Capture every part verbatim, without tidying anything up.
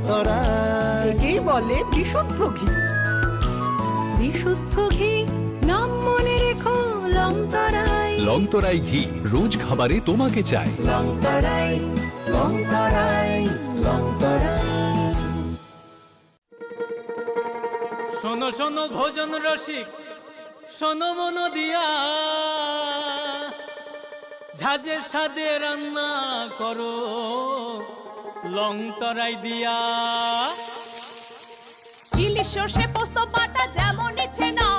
তরাই। একেই বলে বিশুদ্ধ ঘি। বিশুদ্ধ ঘি, নাম মনে রেখো, লংতরাই। লংতরাই ঘি, রোজ খাবারে তোমাকে চাই। লংতরাই, লংতরাই, লংতরাই। শোনো শোনো ভোজন রসিক, শোনো মন দিয়া, ঝাঁঝের স্বাদে রান্না করো লং তরাই দিয়া। ইলিশ সর্ষে পোস্ত বাটা যেমন ইচ্ছে নাও,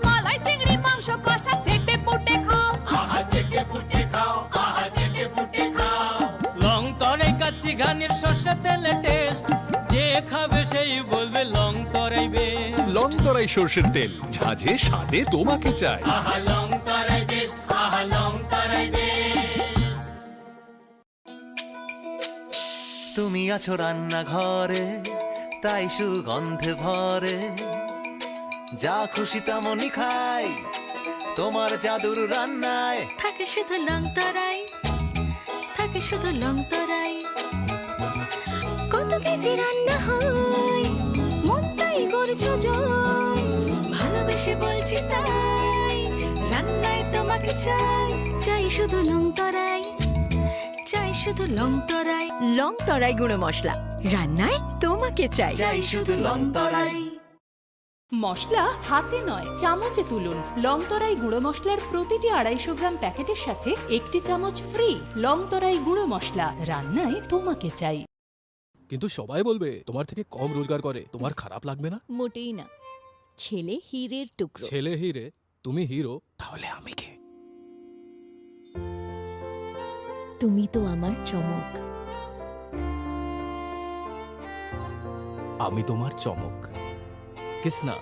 মালাই চিংড়ি মাংস কষা চেটে পুটে খাও। আহা চেটে পুটে খাও, আহা চেটে পুটে খাও। লং তরাই কাচ্চি ঘানির সর্ষে তেলে টেস্ট, যে খাবে সেই বলবে লং তরাই বেস্ট। লং তরাই সর্ষের তেল, ঝাঁঝে স্বাদে তোমাকে চাই। আহা লং তরাই বেস্ট, আহা লং তরাই বেস্ট। তুমি আছো রান্নাঘরে, তাই সুগন্ধে ভরে। যা খুশি তেমনই খাই তোমার জাদুর রান্নায়। থাকে শুধু লং তরাই, থাকে শুধু লং তরাই। কত কেজি রান্না হয়, মনটাই করছো জয়। ভালোবেসে বলছি তাই, রান্নায় তোমাকে চাই। চাই শুধু লং তরাই, চাই শুধু লং তরাই। লং তরাই গুঁড়ো মশলা, রান্নায় তোমাকে চাই। চাই শুধু লং তরাই। মশলা হাতে নয়, চামচে তুলুন। লং তরাই গুঁড়ো মশলার প্রতিটি আড়াইশো গ্রাম প্যাকেটের সাথে একটি চামচ ফ্রি। লং তরাই গুঁড়ো মশলা, রান্নায় তোমাকে চাই। কিন্তু সবাই বলবে তোমার থেকে কম রোজগার করে, তোমার খারাপ লাগবে না? মোটেই না। ছেলে হীরের টুকরো। ছেলে হীরে, তুমি হিরো, তাহলে আমি কে? তুমি তো আমার চমক। আমি তোমার চমক। কিসনা।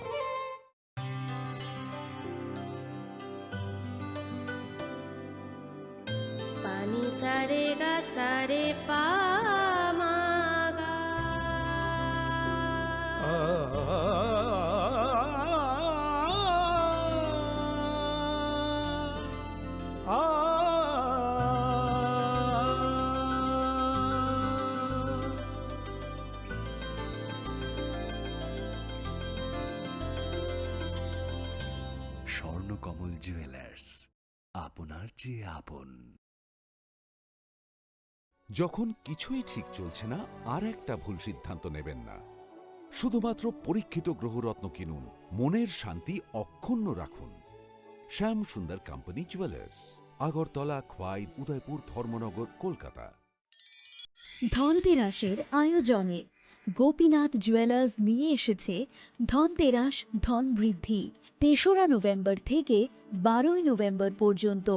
পানি সারে গা সারে পা মা গা। স্বর্ণকমল জুয়েলার্স, আপনার চেয়ে আপন। যখন কিছুই ঠিক চলছে না, আর একটা ভুল সিদ্ধান্ত নেবেন না। শুধুমাত্র পরীক্ষিত গ্রহরত্ন কিনুন, মনের শান্তি অক্ষুণ্ণ রাখুন। শ্যাম সুন্দর কোম্পানি জুয়েলার্স, আগরতলা, খোয়াই, উদয়পুর, ধর্মনগর, কলকাতা। ধনতেরাসের আয়োজনে গোপীনাথ জুয়েলার্স নিয়ে এসেছে ধনতেরাস ধন বৃদ্ধি। তেসরা নভেম্বর থেকে বারোই নভেম্বর পর্যন্ত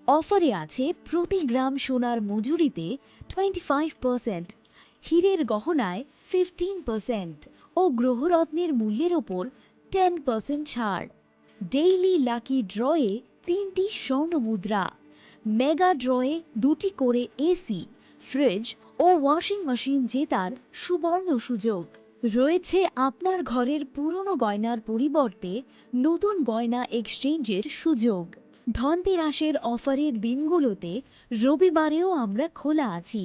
অফারে আছে প্রতি গ্রাম সোনার মজুরিতে টোয়েন্টি ফাইভ পার্সেন্ট, হীরের গহনায় ফিফটিন পার্সেন্ট ও গ্রহরত্নের মূল্যের ওপর টেন পার্সেন্ট ছাড়। ডেইলি লাকি ড্রয়ে তিনটি স্বর্ণ মুদ্রা, মেগা ড্রয়ে দুটি করে এসি, ফ্রিজ ও ওয়াশিং মেশিন জেতার সুবর্ণ সুযোগ। রয়েছে আপনার ঘরের পুরনো গয়নার পরিবর্তে নতুন গয়না এক্সচেঞ্জের সুযোগ। ধনতেরাসের অফারের দিনগুলোতে রবিবারেও আমরা খোলা আছি।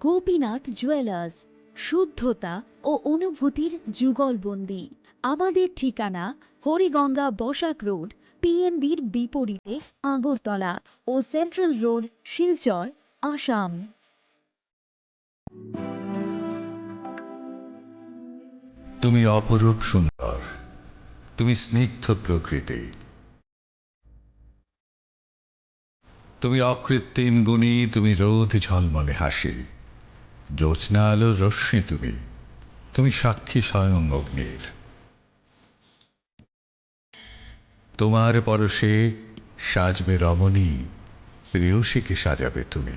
গোপীনাথ জুয়েলার্স, শুদ্ধতা ও অনুভূতির যুগলবন্দি। আমাদের ঠিকানা হরিগঙ্গা বসাক রোড, পিএনবির বিপরীতে আগরতলা ও সেন্ট্রাল রোড, শিলচর, আসাম। তুমি অপরূপ সুন্দর, তুমি স্নিগ্ধ প্রকৃতি, তুমি অকৃত্রিম গুণী, তুমি রোদ ঝলমলে হাসি, জ্যোৎস্না আলোর রশ্মি তুমি, তুমি সাক্ষী স্বয়ং অগ্নির। তোমার পরশে সাজবে রমণী, প্রেয়সীকে সাজাবে তুমি।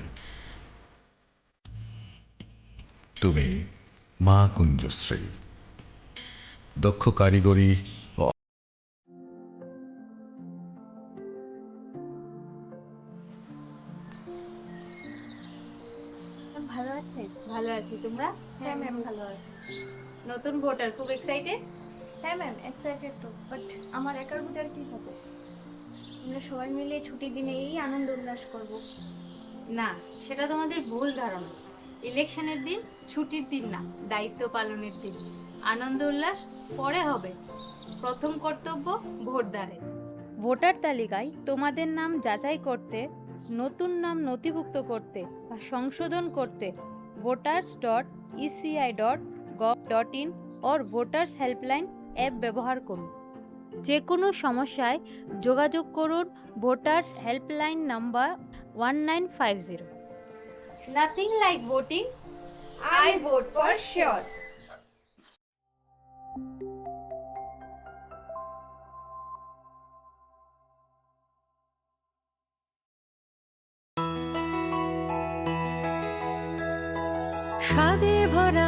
তুমি মা কুঞ্জশ্রী, দক্ষ কারিগরি ও ম্যাম, ভালো আছেন? ভালো আছি, তোমরা? হ্যাঁ, ম্যাম, ভালো আছি। নতুন ভোটার, খুব এক্সাইটেড? হ্যাঁ, ম্যাম, এক্সাইটেড তো, বাট আমার একার ভোটার কি হবে? আমরা সবাই মিলে ছুটির দিনে এই আনন্দ উল্লাস করব। না, সেটা তোমাদের ভুল ধারণা। ইলেকশনের দিন ছুটির দিন না, দায়িত্ব পালনের দিন। আনন্দ উল্লাস পরে হবে, প্রথম কর্তব্য ভোটদানের। ভোটার তালিকায় তোমাদের নাম যাচাই করতে, নতুন নাম নথিভুক্ত করতে বা সংশোধন করতে voters dot E C I dot gov dot in or Voters Helpline app ব্যবহার করুন। যে কোনো সমস্যায় যোগাযোগ করুন Voters Helpline number one nine five zero. Nothing like voting. I vote for sure. স্বাদে ভরা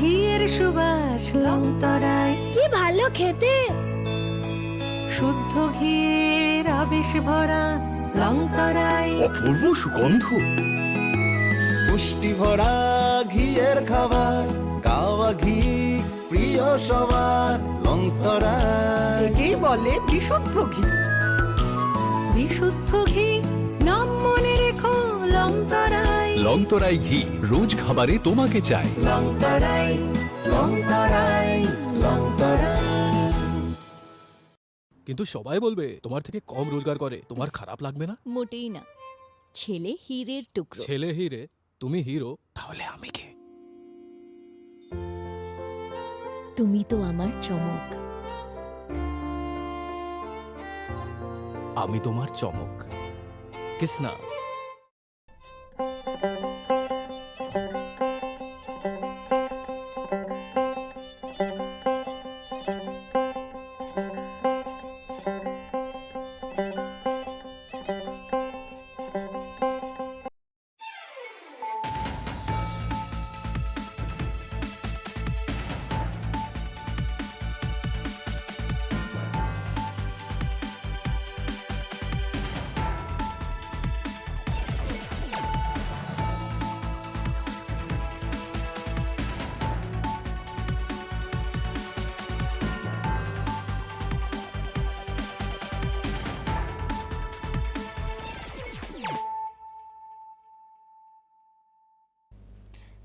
ঘিয়ের সুবাস লংতরায়। কি ভালো খেতে! শুদ্ধ ঘিয়ের আবেশ ভরা লংতরায়। অপূর্ব সুগন্ধ। পুষ্টি ভরা ঘিয়ের খাবার, গাওয়া ঘি প্রিয় সবার, লংতরায়। একেই বলে বিশুদ্ধ ঘি। বিশুদ্ধ ঘি, নাম মনে রেখো লংতরায়। লংতরায় ঘি, রোজ খাবারে তোমাকে চাই। লংতরায়, লংতরায়, লংতরায়। কিন্তু সবাই বলবে তোমার থেকে কম রোজগার করে, তোমার খারাপ লাগবে না? মোটেই না। ছেলে হীরের টুকরো। ছেলে হীরে, তুমি হিরো, তাহলে আমি কে? তুমি তো আমার চমক। আমি তোমার চমক। Kisna.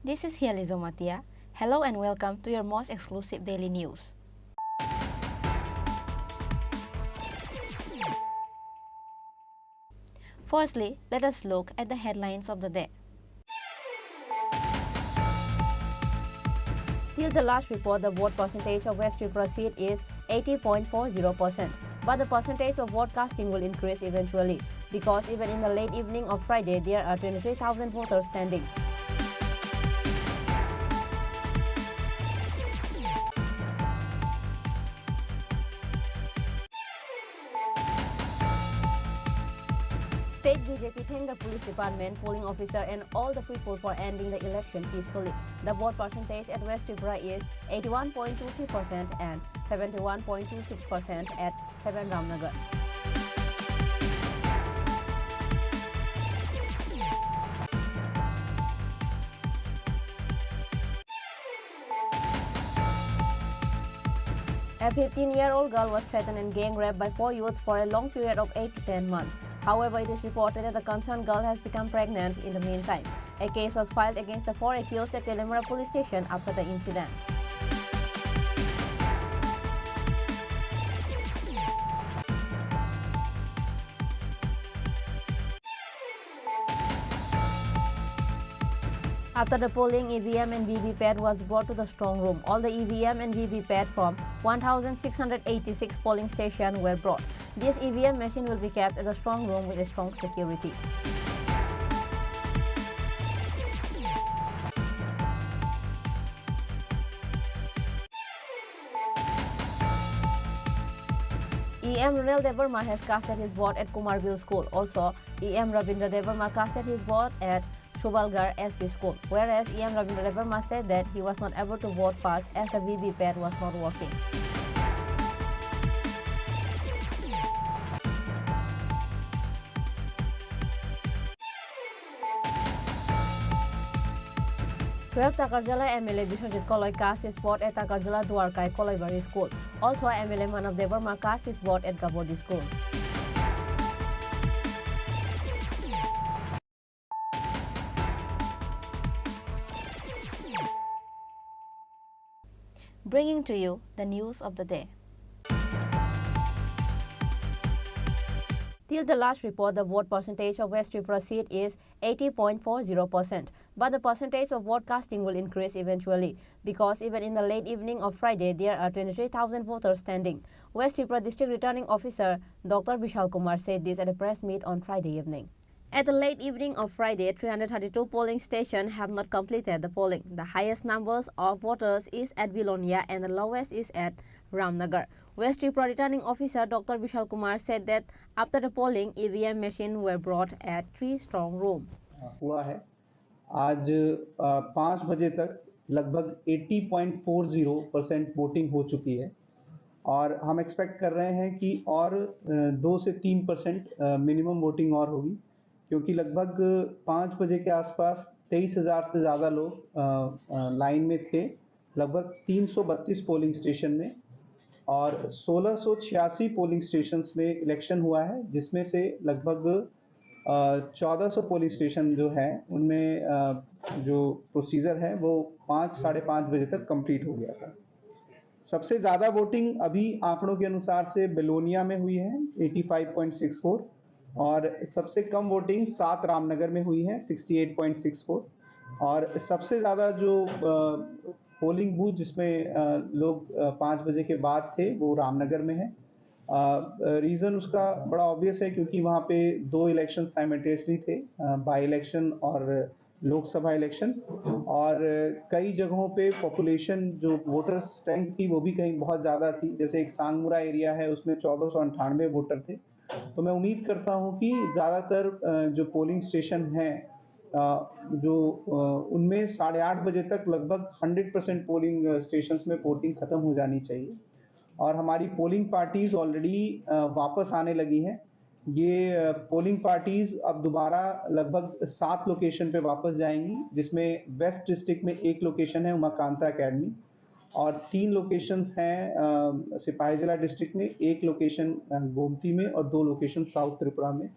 This is Hiali Zomatia. Hello and welcome to your most exclusive daily news. Firstly, let us look at the headlines of the day. Till the last report, the vote percentage of West Tripura seat is eighty point four zero percent. But the percentage of vote casting will increase eventually, because even in the late evening of Friday, there are twenty-three thousand voters standing. State B J P thanked the police department, polling officer and all the people for ending the election peacefully. The vote percentage at West Tripura is eighty-one point two three percent and seventy-one point two six percent at Seven Ramnagar. A fifteen-year-old girl was threatened and gang raped by four youths for a long period of eight to ten months. However, it is reported that the concerned girl has become pregnant in the meantime. A case was filed against the four accused at Teliamura police station after the incident. After the polling, E V M and V V P A T was brought to the strong room. All the E V M and V V P A T from one thousand six hundred eighty-six polling station were brought. This E V M machine will be kept at the strong room with a strong security. E M Ronel Debbarma has casted his vote at Kumarbhel School. Also, E M Ravindra Debbarma casted his vote at Subalgarh S P School, whereas E M Ravindra Debbarma said that he was not able to vote first as the V V P A T was not working. Twelve Takarjala M L A Biswajit Koloi cast his vote at Takarjala Dwarkai Koloibari School. Also, M L A Manav Debbarma cast his vote at Gabodi School. Bringing to you the news of the day. Till the last report, the vote percentage of West Tripura seat is eighty point four zero percent. But the percentage of vote casting will increase eventually, because even in the late evening of Friday, there are twenty-three thousand voters standing. West Tripura District Returning Officer Doctor Vishal Kumar said this at a press meet on Friday evening. At the late evening of Friday, three hundred thirty-two polling stations have not completed the polling. The highest numbers of voters is at Belonia and the lowest is at Ramnagar. West Tripura Returning Officer Doctor Vishal Kumar said that after the polling, E V M machines were brought at three strong room. हुआ है। आज पाँच बजे तक लगभग अस्सी point four zero percent voting हो चुकी है और हम एक्सपेक्ट कर रहे हैं कि और दो से तीन परसेंट मिनिमम वोटिंग और होगी, क्योंकि लगभग पाँच बजे के आसपास तेईस हज़ार से ज़्यादा लोग लाइन में थे। लगभग तीन सौ बत्तीस पोलिंग स्टेशन में और सोलह सौ छियासी पोलिंग स्टेशंस में इलेक्शन हुआ है, जिसमें से लगभग चौदह सौ पोलिंग स्टेशन जो है, उनमें जो प्रोसीजर है वो पाँच साढ़े पाँच बजे तक कंप्लीट हो गया था। सबसे ज़्यादा वोटिंग अभी आंकड़ों के अनुसार से बेलोनिया में हुई है, eighty five point six four, और सबसे कम वोटिंग सात रामनगर में हुई है, sixty eight point six four. और सबसे ज़्यादा जो पोलिंग बूथ जिसमें लोग पाँच बजे के बाद थे, वो रामनगर में है। रीज़न उसका बड़ा ऑब्वियस है, क्योंकि वहाँ पे दो इलेक्शन साइमल्टेनियसली थे, बाई इलेक्शन और लोकसभा इलेक्शन। और कई जगहों पे पॉपुलेशन, जो वोटर स्ट्रेंथ थी, वो भी कहीं बहुत ज़्यादा थी। जैसे एक सांगमुरा एरिया है, उसमें चौदह सौ अंठानवे वोटर थे। तो मैं उम्मीद करता हूँ कि ज़्यादातर जो पोलिंग स्टेशन हैं, जो उनमें साढ़े आठ बजे तक लगभग हंड्रेड परसेंट पोलिंग स्टेशंस में वोटिंग ख़त्म हो जानी चाहिए। और हमारी पोलिंग पार्टीज ऑलरेडी वापस आने लगी हैं। ये पोलिंग पार्टीज अब दोबारा लगभग सात लोकेशन पे वापस जाएंगी, जिसमें वेस्ट डिस्ट्रिक्ट में एक लोकेशन है उमाकांता एकेडमी, और तीन लोकेशंस हैं सिपाहीजला डिस्ट्रिक्ट में, एक लोकेशन गोमती में और दो लोकेशन साउथ त्रिपुरा में।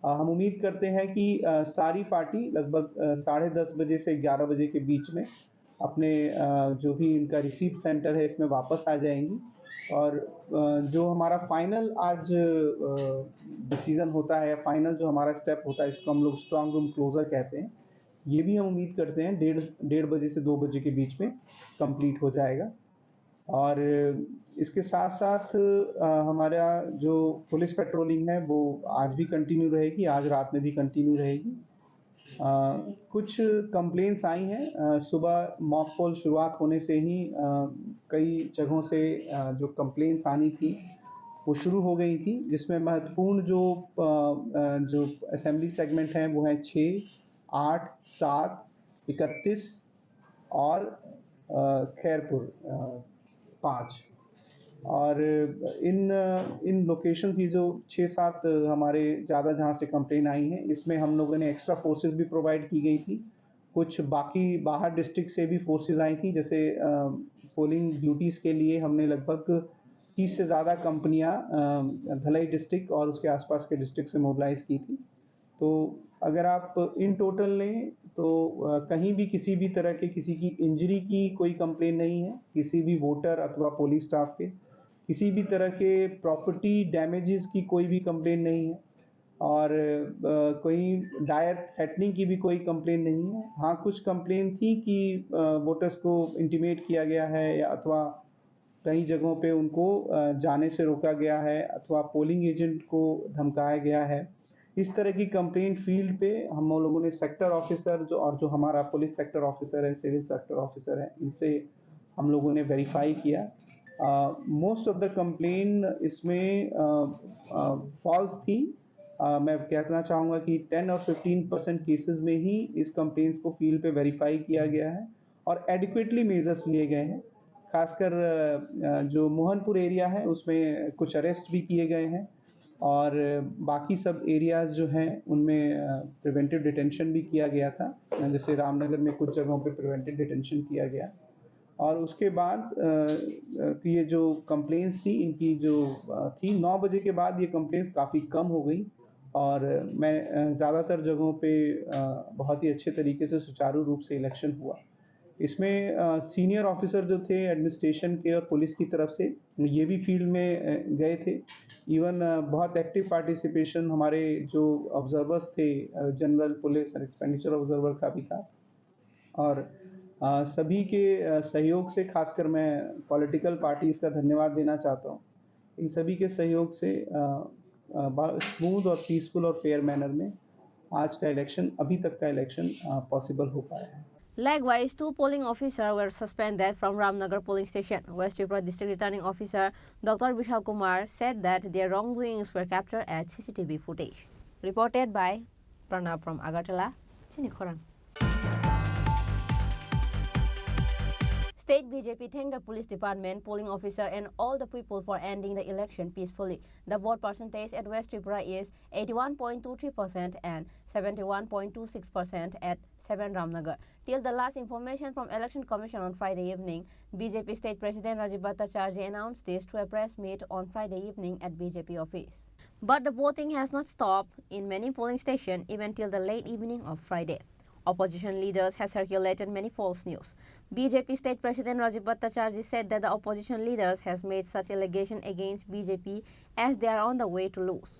हम उम्मीद करते हैं कि सारी पार्टी लगभग साढ़े दस बजे से ग्यारह बजे के बीच में अपने जो भी इनका रिसीव सेंटर है, इसमें वापस आ जाएंगी। और जो हमारा फाइनल आज डिसीजन होता है, फाइनल जो हमारा स्टेप होता है, इसको हम लोग स्ट्रांग रूम क्लोजर कहते हैं। ये भी हम उम्मीद करते हैं डेढ़ डेढ़ बजे से दो बजे के बीच में कंप्लीट हो जाएगा। और इसके साथ साथ हमारा जो पुलिस पेट्रोलिंग है, वो आज भी कंटिन्यू रहेगी, आज रात में भी कंटिन्यू रहेगी। कुछ कंप्लेंट्स आई हैं। सुबह मॉक पोल शुरुआत होने से ही कई जगहों से जो कंप्लेंट्स आनी थी, वो शुरू हो गई थी, जिसमें महत्वपूर्ण जो जो असेंबली सेगमेंट हैं, वो हैं छः, आठ, सात, इकतीस और खैरपुर पाँच। और इन इन लोकेशंस, ये जो छः सात हमारे ज़्यादा जहाँ से कंप्लेन आई हैं, इसमें हम लोगों ने एक्स्ट्रा फोर्सेस भी प्रोवाइड की गई थी। कुछ बाकी बाहर डिस्ट्रिक्ट से भी फोर्सेस आई थी। जैसे पोलिंग ड्यूटीज़ के लिए हमने लगभग तीस से ज़्यादा कंपनियां धलाई डिस्ट्रिक्ट और उसके आसपास के डिस्ट्रिक्ट से मोबिलाइज की थी। तो अगर आप इन टोटल लें तो कहीं भी किसी भी तरह के किसी की इंजरी की कोई कंप्लेन नहीं है, किसी भी वोटर अथवा पोलिंग स्टाफ के किसी भी तरह के प्रॉपर्टी डैमेजेस की कोई भी कंप्लेन नहीं है और कोई डायर थ्रेटनिंग की भी कोई कंप्लेन नहीं है। हाँ, कुछ कंप्लेन थी कि वोटर्स को इंटिमेट किया गया है या अथवा कई जगहों पे उनको जाने से रोका गया है अथवा पोलिंग एजेंट को धमकाया गया है। इस तरह की कंप्लेंट फील्ड पे हम लोगों ने सेक्टर ऑफिसर जो और जो हमारा पुलिस सेक्टर ऑफिसर है, सिविल सेक्टर ऑफिसर है, इनसे हम लोगों ने वेरीफाई किया। मोस्ट ऑफ द कंप्लेन इसमें फॉल्स थी। मैं कहना चाहूँगा कि टेन और फिफ्टीन परसेंट केसेस में ही इस कंप्लेंट्स को फील्ड पे वेरीफाई किया गया है और एडिक्वेटली मेजर्स लिए गए हैं। खासकर जो मोहनपुर एरिया है, उसमें कुछ अरेस्ट भी किए गए हैं और बाकी सब एरियाज जो हैं, उनमें प्रिवेंटिव डिटेंशन भी किया गया था। जैसे रामनगर में कुछ जगहों पे प्रिवेंटिव डिटेंशन किया गया और उसके बाद कि ये जो कंप्लेंट्स थी, इनकी जो थी, नौ बजे के बाद ये कंप्लेंट्स काफ़ी कम हो गई और मैं ज़्यादातर जगहों पे बहुत ही अच्छे तरीके से सुचारू रूप से इलेक्शन हुआ। इसमें सीनियर ऑफिसर जो थे एडमिनिस्ट्रेशन के और पुलिस की तरफ से, ये भी फील्ड में अ, गए थे। इवन बहुत एक्टिव पार्टिसिपेशन हमारे जो ऑब्जर्वर्स थे, जनरल पुलिस और एक्सपेंडिचर ऑब्जर्वर का भी था। और अ, सभी के अ, सहयोग से, खासकर मैं पॉलिटिकल पार्टीज का धन्यवाद देना चाहता हूँ। इन सभी के सहयोग से स्मूथ और पीसफुल और फेयर मैनर में आज का इलेक्शन, अभी तक का इलेक्शन पॉसिबल हो पाया है। Likewise, two polling officers were suspended from Ramnagar polling station. West Tripura District Returning Officer Doctor Bishal Kumar said that their wrongdoings were captured at C C T V footage. Reported by Pranab from Agartala, Chini Khorang. State B J P thanked the police department, polling officer and all the people for ending the election peacefully. The vote percentage at West Tripura is eighty-one point two three percent and seventy-one point two six percent at seven Ramnagar. Till the last information from Election Commission on Friday evening, B J P State President Rajib Bhattacharjee announced this through a press meet on Friday evening at B J P office. But the voting has not stopped in many polling stations even till the late evening of Friday. Opposition leaders have circulated many false news. B J P State President Rajib Bhattacharjee said that the opposition leaders has made such allegation against B J P as they are on the way to lose.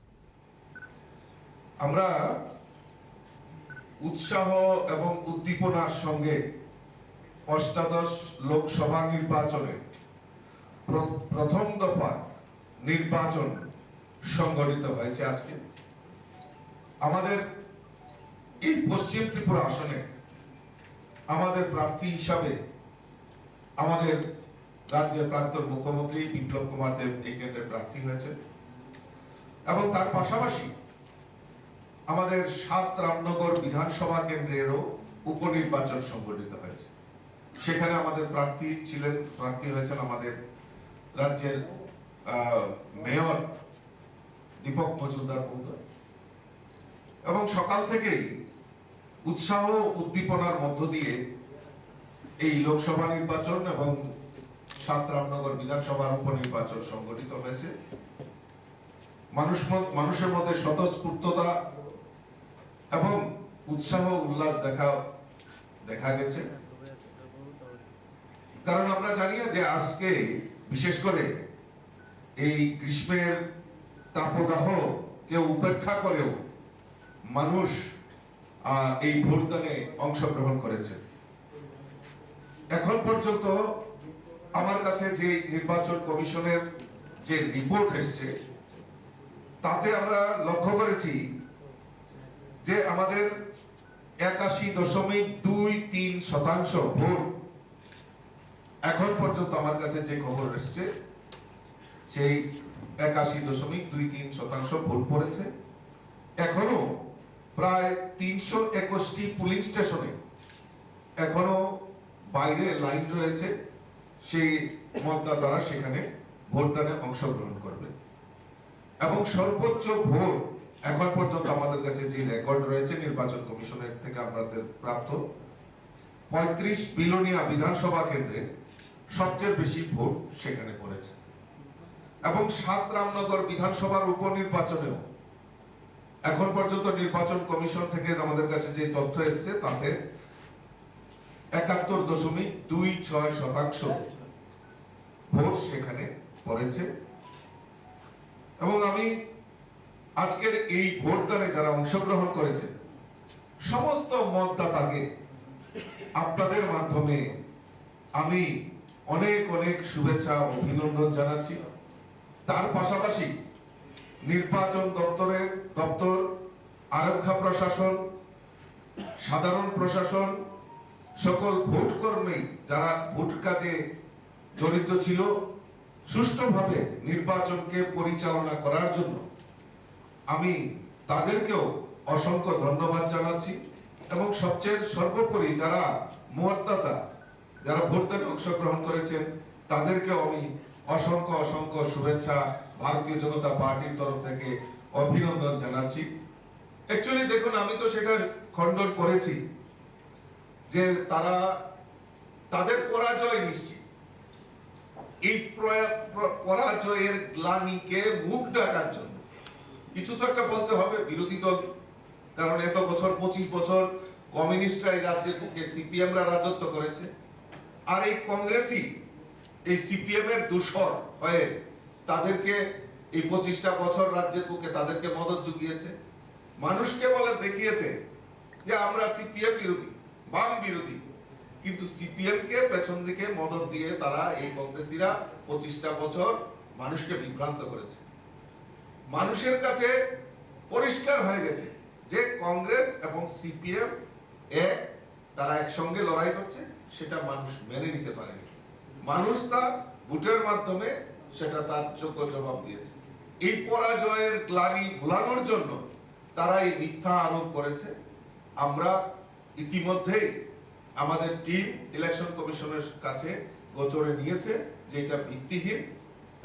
আমরা উৎসাহ এবং উদ্দীপনার সঙ্গে অষ্টাদশ লোকসভা নির্বাচনে প্র-, প্রথম দফার নির্বাচন সংগঠিত হয়েছে আজকে। আমাদের এই পশ্চিম ত্রিপুরা আসনে আমাদের প্রার্থী হিসাবে আমাদের রাজ্যের প্রাক্তন মুখ্যমন্ত্রী বিপ্লব কুমার দেব এই কেন্দ্রে প্রার্থী হয়েছেন এবং তার পাশাপাশি আমাদের সাত রামনগর বিধানসভা কেন্দ্রেরও উপনির্বাচন সংগঠিত হয়েছে। সেখানে আমাদের প্রার্থী ছিলেন, প্রার্থী হয়েছেন আমাদের রাজ্যের, আহ, মেয়র দীপক মজুমদার মহোদয়। এবং সকাল থেকেই উৎসাহ উদ্দীপনার মধ্য দিয়ে এই লোকসভা নির্বাচন এবং সাত রামনগর বিধানসভার উপনির্বাচন সংগঠিত হয়েছে। মানুষ ম-, মানুষের মধ্যে স্বতঃস্ফূর্ততা এবং উৎসাহ উল্লাস দেখা, দেখা গেছে। কারণ আমরা জানি যে আজকে বিশেষ করে এই গ্রীষ্মের তাপদাহকে উপেক্ষা করেও মানুষ, আহ, এই ভোটদানে অংশগ্রহণ করেছে। এখন পর্যন্ত আমার কাছে যে নির্বাচন কমিশনের যে রিপোর্ট এসছে, তাতে আমরা লক্ষ্য করেছি যে আমাদের একাশি দশমিক দুই তিন শতাংশ ভোট, এখন পর্যন্ত আমার কাছে যে খবর এসছে, সেই একাশি দশমিক দুই তিন শতাংশ ভোট পড়েছে। এখনো প্রায় তিনশো একুশটি পুলিং স্টেশনে এখনো বাইরে লাইন রয়েছে, সেই মতদাতারা সেখানে ভোটদানে অংশগ্রহণ করবে। এবং সর্বোচ্চ ভোট এখন পর্যন্ত আমাদের কাছে যে রেকর্ড রয়েছে নির্বাচন কমিশনের থেকে আমাদের প্রাপ্ত, পঁয়ত্রিশ বিলোনিয়া বিধানসভা কেন্দ্রে সবচেয়ে বেশি ভোট সেখানে পড়েছে। এবং সাত রামনগর বিধানসভার উপনির্বাচনেও এখন পর্যন্ত নির্বাচন কমিশন থেকে আমাদের কাছে যে তথ্য এসছে, তাতে একাত্তর দশমিক দুই ছয় শতাংশ ভোট সেখানে পড়েছে। এবং আমি আজকের এই ভোটদানে যারা অংশগ্রহণ করেছে, সমস্ত মতদাতাকে আপনাদের মাধ্যমে আমি অনেক অনেক শুভেচ্ছা ও অভিনন্দন জানাচ্ছি। তার পাশাপাশি নির্বাচন দপ্তরের, দপ্তর, আরক্ষা প্রশাসন, সাধারণ প্রশাসন, সকল ভোট কর্মী যারা ভোট কাজে জড়িত ছিল, সুষ্ঠুভাবে নির্বাচনকে পরিচালনা করার জন্য আমি তাদেরকেও অসংখ্য ধন্যবাদ জানাচ্ছি। এবং সবচেয়ে সর্বোপরি যারা মতদাতা, যারা ভোটদানে অংশগ্রহণ করেছেন, তাদেরকেও আমি অসংখ্য অসংখ্য শুভেচ্ছা ভারতীয় জনতা পার্টির তরফ থেকে অভিনন্দন জানাচ্ছি। অ্যাকচুয়ালি দেখুন, আমি তো সেটা খণ্ডন করেছি যে তারা, তাদের পরাজয় নিশ্চিত। এই প্রয়া-, প্র-, পরাজয়ের গ্লানিকে মুখ ঢাকার জন্য কিছু তো একটা বলতে হবে বিরোধী দল, কারণ এত বছর, পঁচিশ বছর কমিউনিস্টরা এই রাজ্যের বুকে, সিপিএমরা রাজত্ব করেছে। আর এই কংগ্রেসই এই সিপিএম এর দোসর হয়ে তাদেরকে এই পঁচিশটা বছর রাজ্যের বুকে তাদেরকে মদত জুগিয়েছে, মানুষকে বলে দেখিয়েছে যে আমরা সিপিএম বিরোধী, বাম বিরোধী। কিন্তু সিপিএম কে পেছন দিকে মদত দিয়ে তারা, এই কংগ্রেসীরা, পঁচিশটা বছর মানুষকে বিভ্রান্ত করেছে। মানুষের কাছে পরিষ্কার হয়ে গেছে যে কংগ্রেস এবং সিপিএম এক, তারা একসঙ্গে লড়াই করছে, সেটা মানুষ মেনে নিতে পারেনি। মানুষ তা ভোটের মাধ্যমে সেটা তার যোগ্য জবাব দিয়েছে। এই পরাজয়ের গ্লানি ভুলানোর জন্য তারা এই মিথ্যা আরোপ করেছে। আমরা ইতিমধ্যেই আমাদের টিম ইলেকশন কমিশনের কাছে গোচরে নিয়েছে যে এটা ভিত্তিহীন,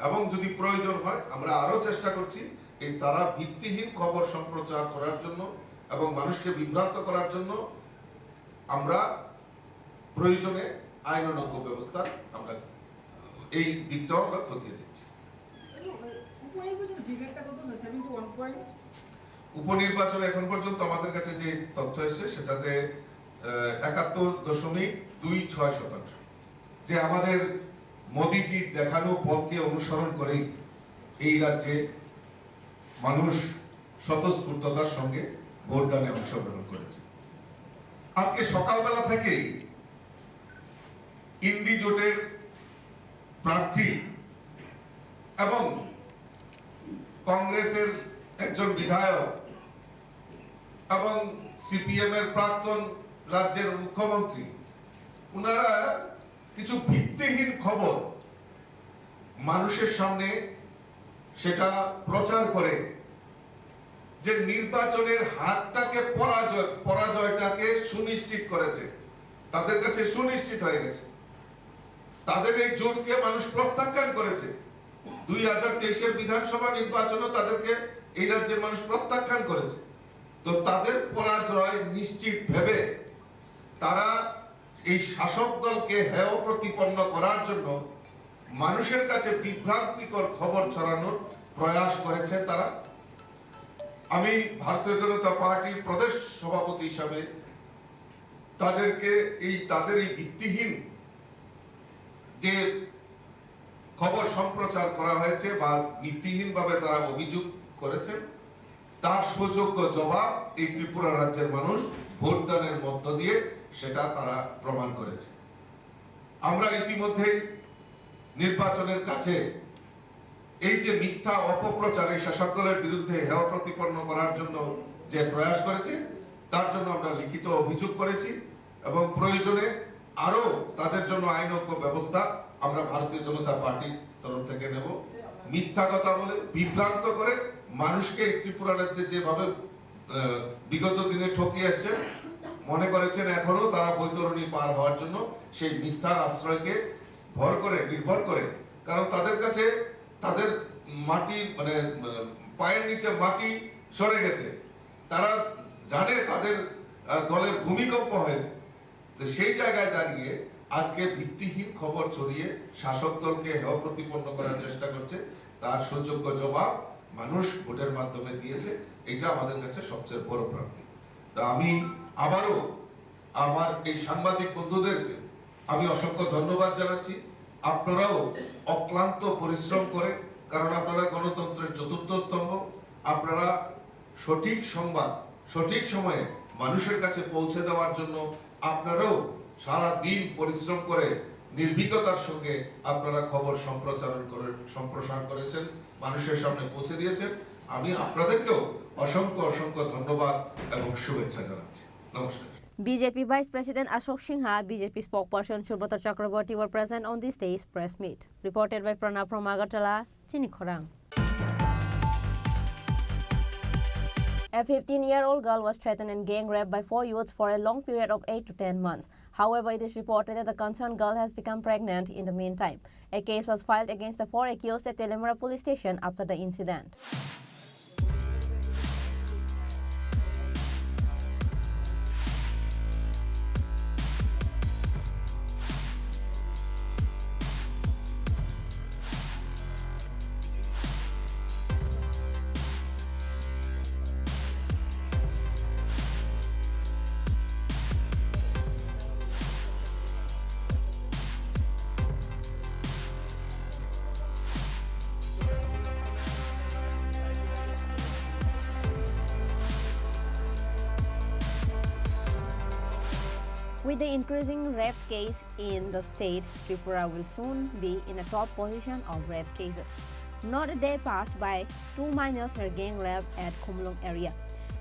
এবং যদি প্রয়োজন হয় আমরা আরও চেষ্টা করছি এই তারা ভিত্তিহীন খবর সম্প্রচার করার জন্য এবং মানুষকে বিভ্রান্ত করার জন্য। আমরা প্রয়োজনে আইনানুগ ব্যবস্থা আমরা এই দিকটাও আমরা খতিয়ে দেখছি। এবং, এ, উপনির্বাচনের ফিগারটা কত স্যার? Seventy one point? উপনির্বাচনে এখন পর্যন্ত আমাদের কাছে যে তথ্য এসেছে সেটাতে, আহ, একাত্তর দশমিক দুই ছয় শতাংশ। যে আমাদের মোদিজির দেখানো পথকে অনুসরণ করেই এই রাজ্যে মানুষ স্বতঃস্ফূর্ততার সঙ্গে ভোটদানে অংশগ্রহণ করেছে। আজকে সকালবেলা থেকেই ইন্ডি জোটের প্রার্থী এবং কংগ্রেসের একজন বিধায়ক এবং সিপিএম এর প্রাক্তন রাজ্যের মুখ্যমন্ত্রী, ওনারা কিছু ভিত্তিহীন খবর মানুষের সামনে সেটা প্রচার করে যে নির্বাচনের হারটাকে পরাজয়, পরাজয়টাকে সুনিশ্চিত করেছে, তাদের কাছে সুনিশ্চিত হয়ে গেছে। তাদের এই জোটকে মানুষ প্রত্যাখ্যান করেছে। দুই হাজার তেইশের বিধানসভা নির্বাচনও তাদেরকে এই রাজ্যের মানুষ প্রত্যাখ্যান করেছে। তো তাদের পরাজয় নিশ্চিত ভেবে তারা এই শাসক দলকে হেয় প্রতিপন্ন করার জন্য মানুষের কাছে বিভ্রান্তিকর খবর ছড়ানোর প্রয়াস করেছে তারা। আমি ভারতীয় জনতা পার্টির প্রদেশ সভাপতি হিসাবে তাদেরকে এই, তাদের এই ভিত্তিহীন যে খবর সম্প্রচার করা হয়েছে বা ভিত্তিহীনভাবে তারা অভিযোগ করেছেন, তার সুযোগ্য জবাব এই ত্রিপুরা রাজ্যের মানুষ ভোটদানের মধ্য দিয়ে সেটা তারা প্রমাণ করেছে। আমরা ইতিমধ্যেই নির্বাচনের কাছে এই যে মিথ্যা অপপ্রচার, এই শাসক দলের বিরুদ্ধে হেয় প্রতিপন্ন করার জন্য যে প্রয়াস করেছে, তার জন্য আমরা লিখিত অভিযোগ করেছি এবং প্রয়োজনে আরো তাদের জন্য আইনজ্ঞ ব্যবস্থা আমরা ভারতীয় জনতা পার্টির তরফ থেকে নেব। মিথ্যা কথা বলে, বিভ্রান্ত করে মানুষকে এই ত্রিপুরা রাজ্যে যেভাবে, আহ, বিগত দিনে ঠকিয়ে আসছে, মনে করেছেন এখনো তারা বৈতরণী পার হওয়ার জন্য সেই মিথ্যার আশ্রয়কে ভর করে, নির্ভর করে, কারণ তাদের কাছে তাদের মাটি, মানে, আহ, পায়ের নিচে মাটি সরে গেছে। তারা জানে তাদের, আহ, দলের ভূমিকম্প হয়েছে। তো সেই জায়গায় দাঁড়িয়ে আজকে ভিত্তিহীন খবর ছড়িয়ে শাসক দলকে হেয় প্রতিপন্ন করার চেষ্টা করছে, তার সুযোগ্য জবাব মানুষ ভোটের মাধ্যমে দিয়েছে। এটা আমাদের কাছে সবচেয়ে বড় প্রাপ্তি। তা আমি আবারও আমার এই সাংবাদিক বন্ধুদেরকে আমি অসংখ্য ধন্যবাদ জানাচ্ছি। আপনারাও অক্লান্ত পরিশ্রম করে, কারণ আপনারা গণতন্ত্রের চতুর্থ স্তম্ভ, আপনারা সঠিক সংবাদ সঠিক সময়ে মানুষের কাছে পৌঁছে দেওয়ার জন্য আপনারাও সারা দিন পরিশ্রম করে নির্ভীকতার সঙ্গে আপনারা খবর সম্প্রচারণ করে, সম্প্রসার করেছেন, মানুষের সামনে পৌঁছে দিয়েছেন। আমি আপনাদেরকেও অসংখ্য অসংখ্য ধন্যবাদ এবং শুভেচ্ছা জানাচ্ছি। নমস্কার। B J P Vice President Ashok Singha, B J P spokesperson Subrata Chakraborty were present on this day's press meet. Reported by Pranab from Agartala, Chini Khorang. A fifteen-year-old girl was threatened and gang raped by four youths for a long period of eight to ten months. However, it is reported that the concerned girl has become pregnant in the meantime. A case was filed against the four accused at Teliamura Police Station after the incident. With the increasing rape case in the state, Tripura will soon be in a top position of rape cases. Not a day passed by two minors were gang raped at Khumlung area.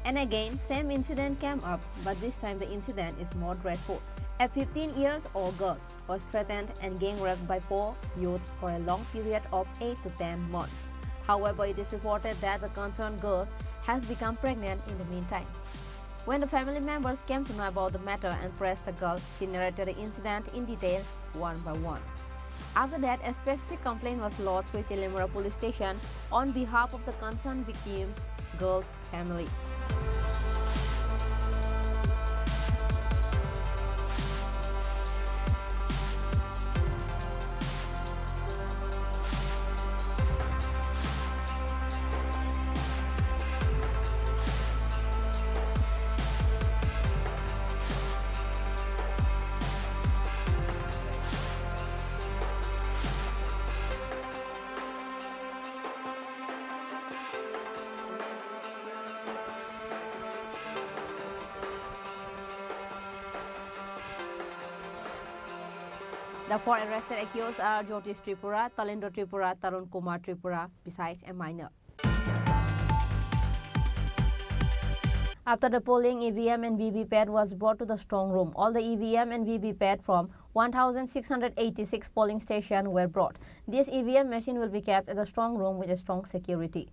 And again, same incident came up, but this time the incident is more dreadful. A fifteen years old girl was threatened and gang raped by four youths for a long period of eight to ten months. However, it is reported that the concerned girl has become pregnant in the meantime. When the family members came to know about the matter and pressed the girl, she narrated the incident in detail, one by one. After that, a specific complaint was lodged with Teliamura police station on behalf of the concerned victim girl's family. The four arrested accused are Jyotish Tripura, Talendra Tripura, Tarun Kumar Tripura, besides a minor. After the polling, E V M and V V P A T was brought to the strong room. All the E V M and V V P A T from one thousand six hundred eighty-six polling station were brought. This E V M machine will be kept at the strong room with a strong security.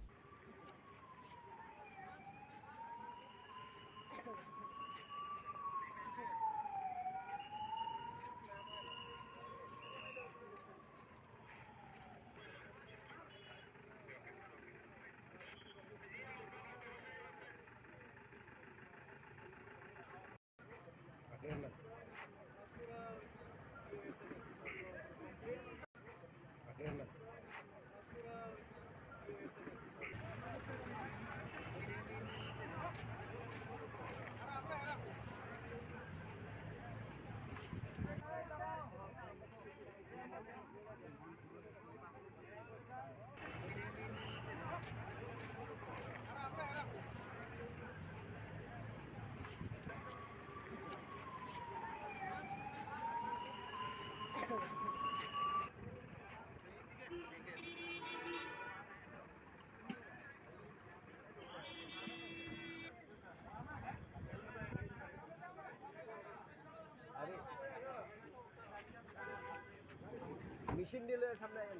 Machine dealer samne ayan.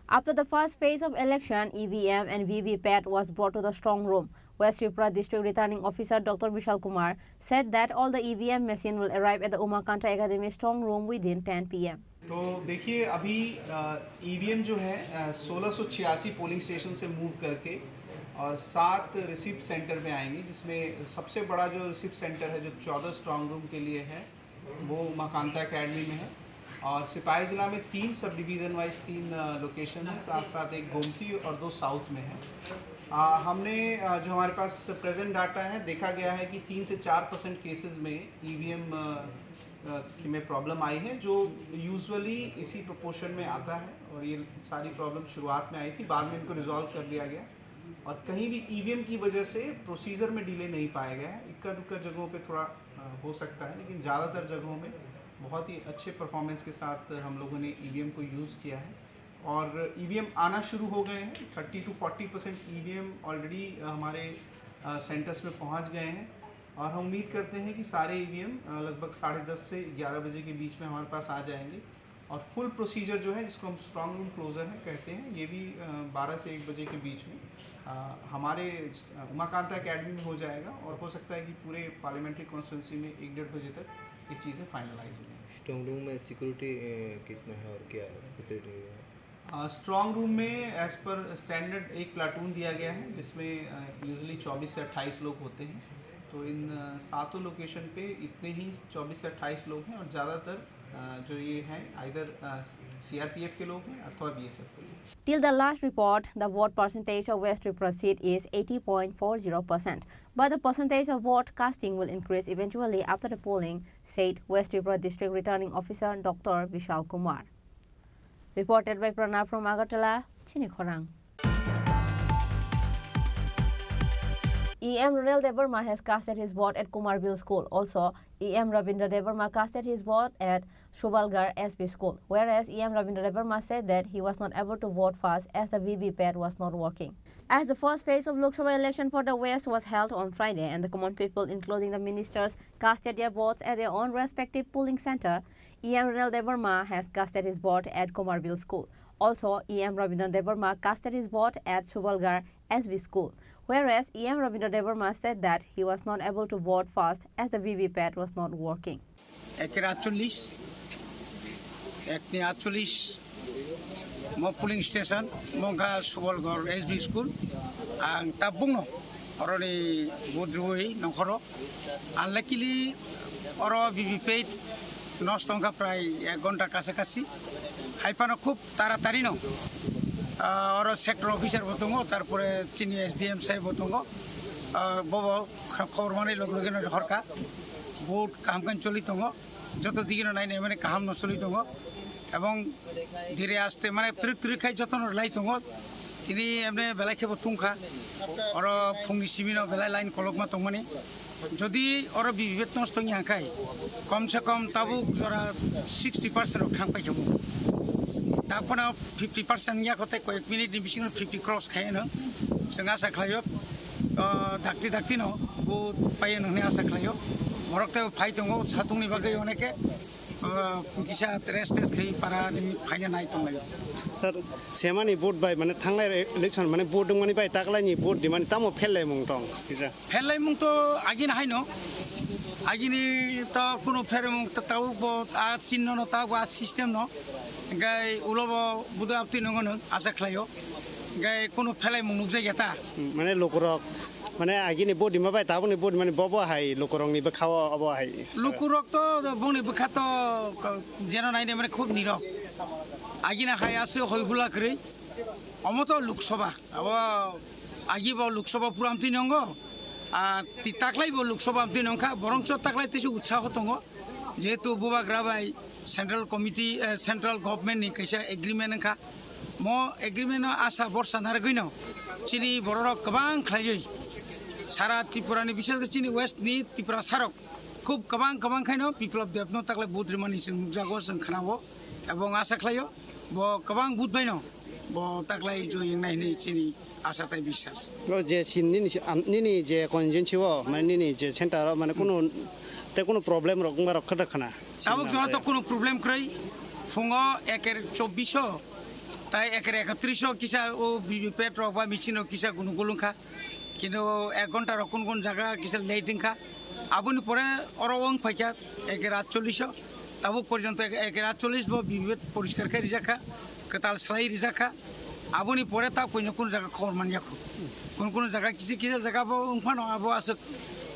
After the first phase of election, E V M and V V P A T was brought to the strong room. West Tripura District Returning Officer Doctor Vishal Kumar said that all the E V M machine will arrive at the Umakanta Academy strong room within ten P M. तो देखिए, अभी ईवीएम जो है सोलह सौ छियासी polling station से मूव करके और सात रिसिप्ट सेंटर में आएंगे, जिसमें सबसे बड़ा जो रिसिप्ट सेंटर है, जो चौदह स्ट्रांग रूम के लिए है, वो उमाकांता एकेडमी में है। और सिपाही जिला में तीन सब डिवीजन वाइज तीन लोकेशन है, साथ साथ एक गोमती और दो साउथ में है। आ, हमने आ, जो हमारे पास प्रेजेंट डाटा है, देखा गया है कि तीन से चार परसेंट केसेस में ईवीएम की में प्रॉब्लम आई है, जो यूजुअली इसी प्रोपोर्शन में आता है। और ये सारी प्रॉब्लम शुरुआत में आई थी, बाद में इनको रिजॉल्व कर दिया गया। और कहीं भी ईवीएम की वजह से प्रोसीजर में डिले नहीं पाया गया है। इक्का दुक्का जगहों पे थोड़ा अ, हो सकता है, लेकिन ज़्यादातर जगहों में बहुत ही अच्छे परफॉर्मेंस के साथ हम लोगों ने ईवीएम को यूज़ किया है। और ईवीएम आना शुरू हो गए हैं। Thirty two forty percent EVM already हमारे सेंटर्स में पहुंच गए हैं। और हम उम्मीद करते हैं कि सारे ईवीएम लगभग साढ़े दस से ग्यारह बजे के बीच में हमारे पास आ जाएंगे। और फुल प्रोसीजर जो है, जिसको हम स्ट्रांग रूम क्लोजर है कहते हैं, ये भी बारह से एक बजे के बीच में हमारे उमाकांता एकेडमी में हो जाएगा। और हो सकता है कि पूरे पार्लियामेंट्री कॉन्स्टिट्यूएंसी में एक डेढ़ बजे तक ये चीज़ें फाइनलाइज हो जाएं। स्ट्रांग रूम में सिक्योरिटी कितना है और क्या फैसिलिटी है? स्ट्रांग रूम में एज पर स्टैंडर्ड एक प्लाटून दिया गया है, जिसमें यूजुअली चौबीस से अट्ठाईस लोग होते हैं। तो इन सातों लोकेशन पे इतने ही चौबीस से अट्ठाईस लोग हैं और ज़्यादातर जो ये हैं आइदर सीआरपीएफ के लोग हैं अथवा बीएसएफ के लोग। Till the last report, the vote percentage of West Tripura seat is eighty point four zero percent, but the percentage of vote casting will increase eventually after the polling, said West Tripura District Returning Officer Doctor Vishal Kumar. Reported by Pranab from Agartala, Chini Khorang. E M Renal Debbarma has casted his vote at Kumarbel School. Also, E M Rabindra Debbarma casted his vote at Subalgarh S B School, whereas E M Rabindra Debbarma said that he was not able to vote fast as the V V P A T was not working. As the first phase of Lok Sabha election for the West was held on Friday, and the common people, including the ministers, casted their votes at their own respective polling center, E M Renal Debbarma has casted his vote at Kumarbel School. Also, E M Rabindra Debbarma casted his vote at Subalgarh S B School, whereas E M Rabindra Debbarma said that he was not able to vote fast as the V V P A T was not working. Ekre atchollish, ekni atchollish mo polling station, mo wngkha Subalgarh S B School. Ang tabukno oroni vote rwui nongkhoro. Unluckily, oro V V P A T nosto wngkha prai ek ghonta kasa kasi. Hai phano khub taratarino, ah, oro sector officer bo tongo, tarpore chini S D M saheb bo tongo. Ah, bobo kha-, khobor manwi log loge no horkha. Vote kaham khe choli tongo. Joto digino nai nai mani kaham no choli tongo. Ebong dire aste mane twrwk twrwk khai jotono rwlai tongo. Tini emne belai khebo tungkha. Oro phungni simino belai line kolokma tongmani. Jodi oro V V P A T nosto wngya khai, kom se kom tabuk jora sixty percent rok thang paikha mo. Dak phano fifty percent wngya kho tei koyek minute ni bisingo fifty cross khai no. Chwng asa khlaio, ah, dakti dakti no bo paio hwnwi asa khlaio. Borok tei phai tongo, satungni bagwi oneke, ah, kisa rest test khai para ni phaina nai tonglaio. Sir, semani vote bai, mane, thanglai election, mane, vote wngmani bai taklaini vote di, mane, tamo phellaimung tong kisa? Phellaimung to agini haino, agini to kuno pherimung to tabuk bo a chinno no, tabuk a system no, hingkai ulo bo budo abtwi nongo nung asa khlaio, hingkai kuno phellaimung nukjakya ta. Hmm, mane, lukurok, mane, agini vote dima bai tabukni vote, mane, bobo hai lukurokni bwkhao obo hai. Lukurok to bongni bwkha to ko-, jeno naide mane khub nirok. Agini hai aswk hoi hula kwrwi. Omo to Lok Sabha. Abo agi bo Lok Sabha pura amtwi nongo. Ah, ti taklai bo Lok Sabha amtwi nongkha. Borongso taklai tesu utsaho tongo. Jehetu bubagra bai Central Committee, eh, Central Government ni kaisa agreement wngkha. Mo agreement no asa borsa narwgwino chini bororok kwbang khlaiwi sara Tripura ni, bises khe chini West ni Tripura sarok khub kwbang kwbang khaino Biplab Deb no taklai vote rimani chwng nukjago, chwng khnao, ebong asa khlaio bo kwbang vote baino bo taklai joy wngnai hinwi chini asa tai biswas. O je sin nini si-, am-, nini je constituency o, mane nini je center o, mane kunu, te kunu problem rok wngma rok khada khana. Tabuk jora to kunu problem kwrwi. Phungo eker chobbish o, tai eker ekatris o kisa o V V P A T rok ba machine rok kisa gunu gulung kha. Kintu ek ghonta rok kun kun jaga kisa late wngkha. Aboni pore oro wng phaikha eker atchollish o. Tabuk porjonto ek-, eker atchollish bo V V P A T poriskar khe rijak kha, kwtal slai rijak kha. Aboni pore ta koino kun jaga khobor manya khu. Kun kun jaga kisa kisa jaga bo wng phano abo aswk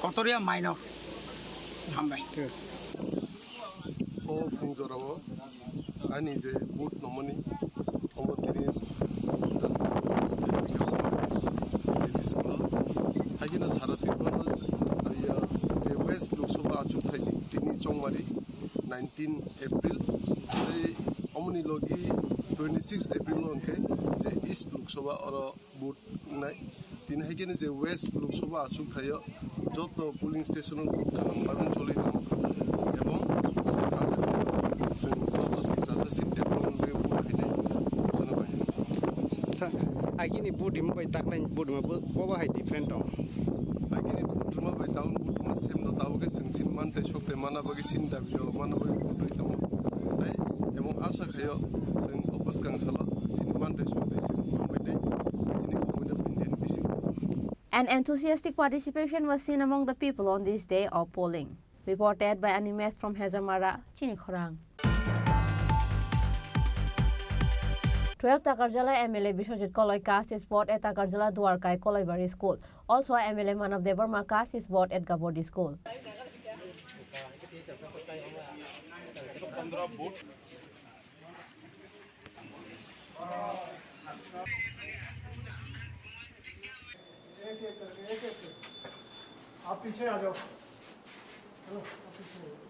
kotorya minor. Hambai. Thik ache. O phung jorao ani je vote nomani, omo tini J B school o. Haikhe no sara Tripura no, ah, ya, je West Lok Sabha achukthai ni tini chongmari nineteen April. Tei omoni logi twenty six April o hwnkhe je East Lok Sabha oro vote wngnai. Tini hai khe je West Lok Sabha achukthai o joto polling station o vote kaham bagwi choli tongo. Ebong chwng asa khe chwng joto Tiprasa chini development bagwi vote khainai jono bai. Sa, agini vote rima bai taklaini vote rima bo, bo bahai different tong. Agini vote rima bai taun vote rima same no, tabuk khe chwng chini mantai sok tei mana bagwi chini dabi o mana bagwi vote rwi tongo. Tai ebong asa khaio chwng o bwskang salo chini mantai sok tei chwng mang bai tei chini government of India ni bisingo. An enthusiastic participation was seen among the people on this day of polling. Reported by Animesh from Hezamara, Chini Khorang. Twelve Takarjala M L A Biswajit Koloi cast his vote at Takarjala Dwarkai Koloibari School. Also, M L A Manav Debbarma cast his vote at Gabodi School. एक एक करके, एक एक करके। आप पीछे आ जाओ। चलो, आप पीछे आ जाओ।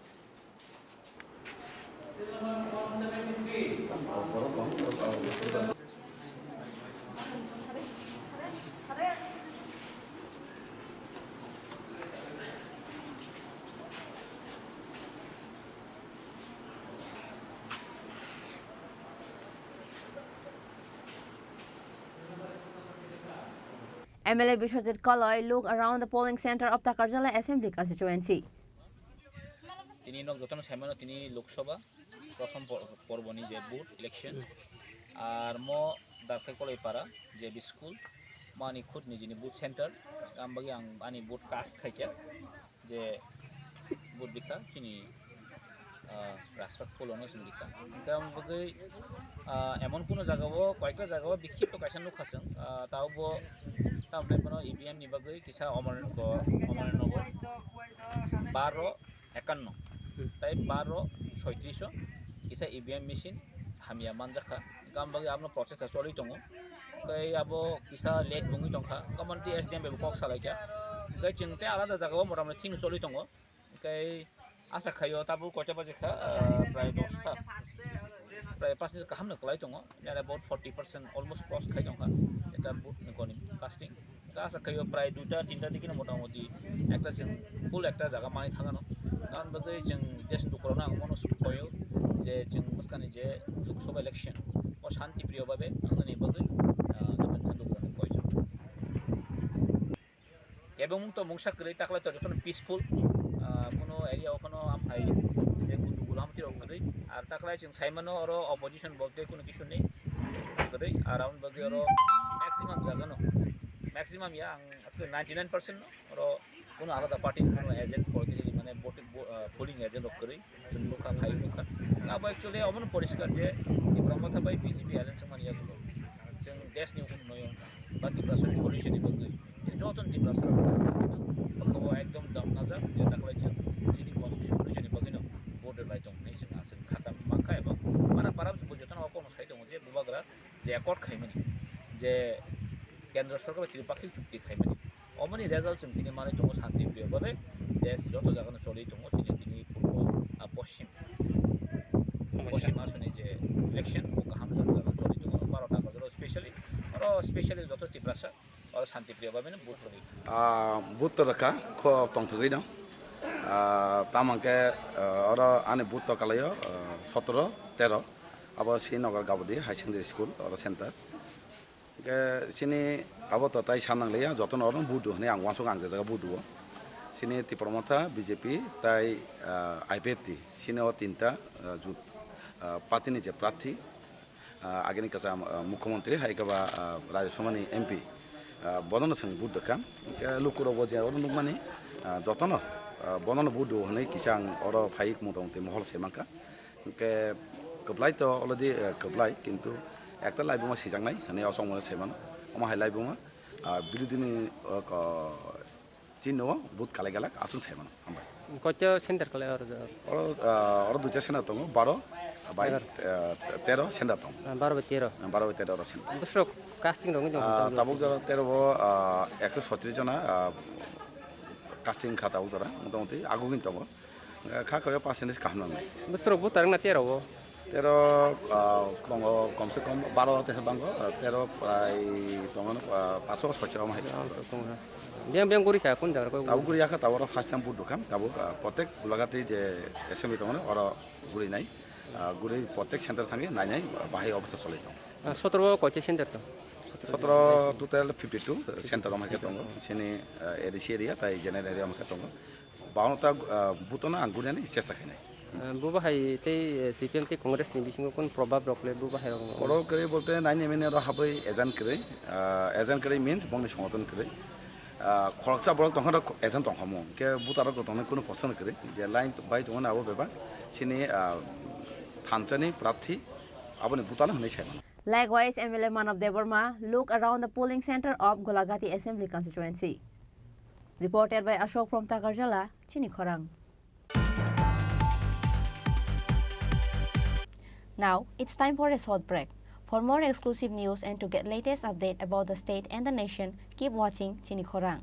M L A Biswajit Kaloi look around the polling center of Takarjala Assembly Constituency. Tini nok jotono saimano tini Lok Sabha prothom por-, porboni je vote election. Ar mo Darkhai Koloi para je school, mo ani khud nijini vote center, am bagi ang ani vote cast khaikha. Je vote rikha chini, ah, rasta phulono chwng rikha. Hwnkhe omo bagwi, ah, emon kuno jagao, koyekta jagao bikhipto kaisa nukha chwng, ah, tao bo tamni bono E V M ni bagwi kisa Omar-, ko-, Omar nogo baro ekanno, hmm, tai baro soitrish o kisa E V M machine hamya manjakha. Gam bagwi abono process ta choli tongo. Tei abo kisa late wngwi tongkha. Gam bagwi S D M bai bo kok salaikha. Tei chwng tei alada jagao mota moti thik choli tongo. Tei asa khaio tabuk koita baje kha, ah, prai dosta. Prai pash minute kaham no kwlai tongo. Nere about forty percent almost cross khai tongkha. Eta vote ni kono casting. Asa khaio prai duita tinta dikino mota moti ekta chwng full ekta jaga mai thangano. Gam bagwi chwng desh dukurano ang mono koyo je chwng bwskani je Lok Sabha election o shanti priyo babe wngnani bagwi, ah, jotono dukurano koijo. Ebong mung to mungsa kwrwi taklai to jotono peaceful, ah, kuno area o phano amhai je kutu kulam tiro kwrwi. Ar taklai chwng saimano oro opposition bolte kuno kisu nei kwrwi. Around bagwi oro maximum jagano, maximum ya ang aswk ninety nine percent no oro kuno alada party ni kuno agent politically mane vote, vo-, ah, polling agent rok kwrwi. Chwng nukha, phai nukha. Abo actually omono poriskar je Tipra Motha bai B J P alliance mani yagulo. Chwng desh ni unnoyon ba Tiprasani solution ni bagwi. Joto Tiprasa rok bwkhao ekdom dam najak je taklai chwng chini constitution solution ni bagwino vote rwlai tong hinwi chwng aswk khata mankha eba para para bo jotono okono sai tongo je bubagra je accord khaimani je Kendra Sorkar bai chini pakhik chukti khaimani. Omoni result chwng tini manwi tongo shanti priyo babe. Desh joto jagano choli tongo chini tini purbo, ah, poschim. Poschim asoni je election bo kaham jagao choli tongo. Baro ta bajaro specially, oro specially joto Tiprasa, oro shanti priyo babe no vote rwdi. Ah, vote to rwkha, kho tongthogwi no. Ah, tamo hwnkhe, ah, oro ani vote to kalaio, ah, sotoro, tero. Abo Srinagar Gabodi Higher Secondary School, oro center. Hwnkhe chini abo to tai sa nangliya, jotono oro budu hwnwi ang uansuk ang je jaga budu o. Chini Tipra Motha, B J P tai, ah, I P F T, chini o tinta, ah, jut, ah, party ni je prarthi, ah, agini kwcham, ah, mukhyamantri hai khe ba, ah, Rajya Sabha ni M P, ah, bono no chwng vote rwkha. Hwnkhe lukurok bo je oro nukmani, ah, jotono, ah, bono no vote rw hwnwi kisa ang oro phai mota moti mohor se mankha. Hwnkhe kwplai to already, eh, kwplai, kintu ekta laibuma sijaknai hwnwi o chongmano sai mano. Omo hai laibuma, ah, birodini, o, ko, chinno o vote kalai galak aswk sai mano. Hambai. Koito center kalai oro? Oro, ah, oro duita center tongo, baro bai, egar, eh, tero center tongo. Ah, baro bai tero. Ah, baro bai tero oro center. Bwswk casting rok wngwi tongo? Ah, tabuk jora tero o, ah, ekso sotris jona, ah, casting kha tabuk jora, mota moti agugin tongo. Kha khayo percentage kaham nangnai. Bwswk voter wngna tero o? Tero, ah, tongo komse kom baro teha bango, ah, tero prai tongo, ah, paso socho omo hai. Biyang, biyang guri kha kun jaga koi? Tabuk guri yakha, tabuk oro first time vote rwkha, tabuk, ah, protek Gulagati je assembly tongo oro guri nai, ah, guri protek center thangwi nai nai bahai obostha cholai tongo. Ah, sotoro koite center to? Sotoro total fifty two center omo hai khe tongo, chini, ah, A D C area tai general area omo khe tongo. Baono ta, ah, butono ang guriani chesta khainai. Ah, bubo hai tei, eh, C P M tei Congress ni bisingo kun probab rok le bubo hai rok? Oro kwrwi bolte nine M N A oro habwi agent kwrwi, ah, agent kwrwi means bongni songoton kwrwi. Ah, khoroksa borok tongkha rok agent tongkha mo, hwnkhe buta rok tongkha kunu posto kwrwi. Je line bai tongmani abo bebak chini, ah, thansa ni prarthi aboni buta no hwnwi sai mano. Likewise, M L A Manav Debbarma look around the polling center of Golagati Assembly Constituency. Reported by Ashok from Takarjala, Chini Khorang. Now, it's time for a short break. For more exclusive news and to get latest update about the state and the nation, keep watching Chini Khorang.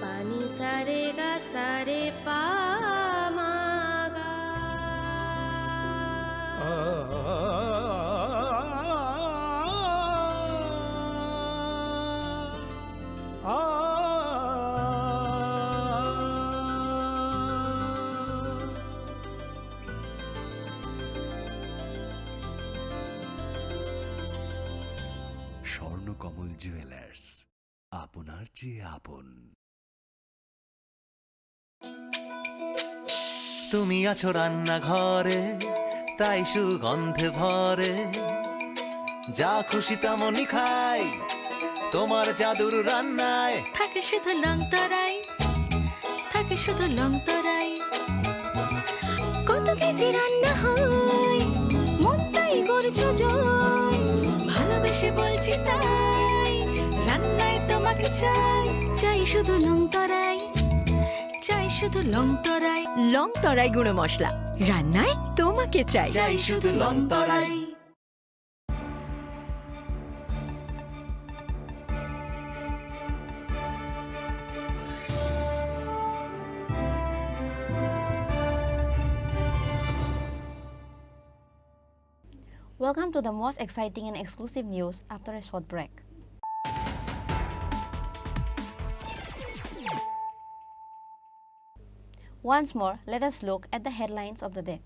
Pani sare ga sare pa ma ga. Swarnakamal jewellers, আপনার চেয়ে আপন। তুমি আছো রান্নাঘরে, তাই সুগন্ধে ভরে। যা খুশি তেমনই খাই, তোমার জাদুর রান্নায়। থাকে শুধু লংতরাই, থাকে শুধু লংতরাই। কত কেজি রান্না হয়, মনটাই করছো জয়। ভালোবেসে বলছি তাই, রান্নায় তোমাকে চাই। চাই শুধু লংতরাই, চাই শুধু লংতরাই। লংতরাই গুঁড়ো মশলা, রান্নায় তোমাকে চাই। চাই শুধু লংতরাই। Welcome to the most exciting and exclusive news after a short break. Once more, let us look at the headlines of the day.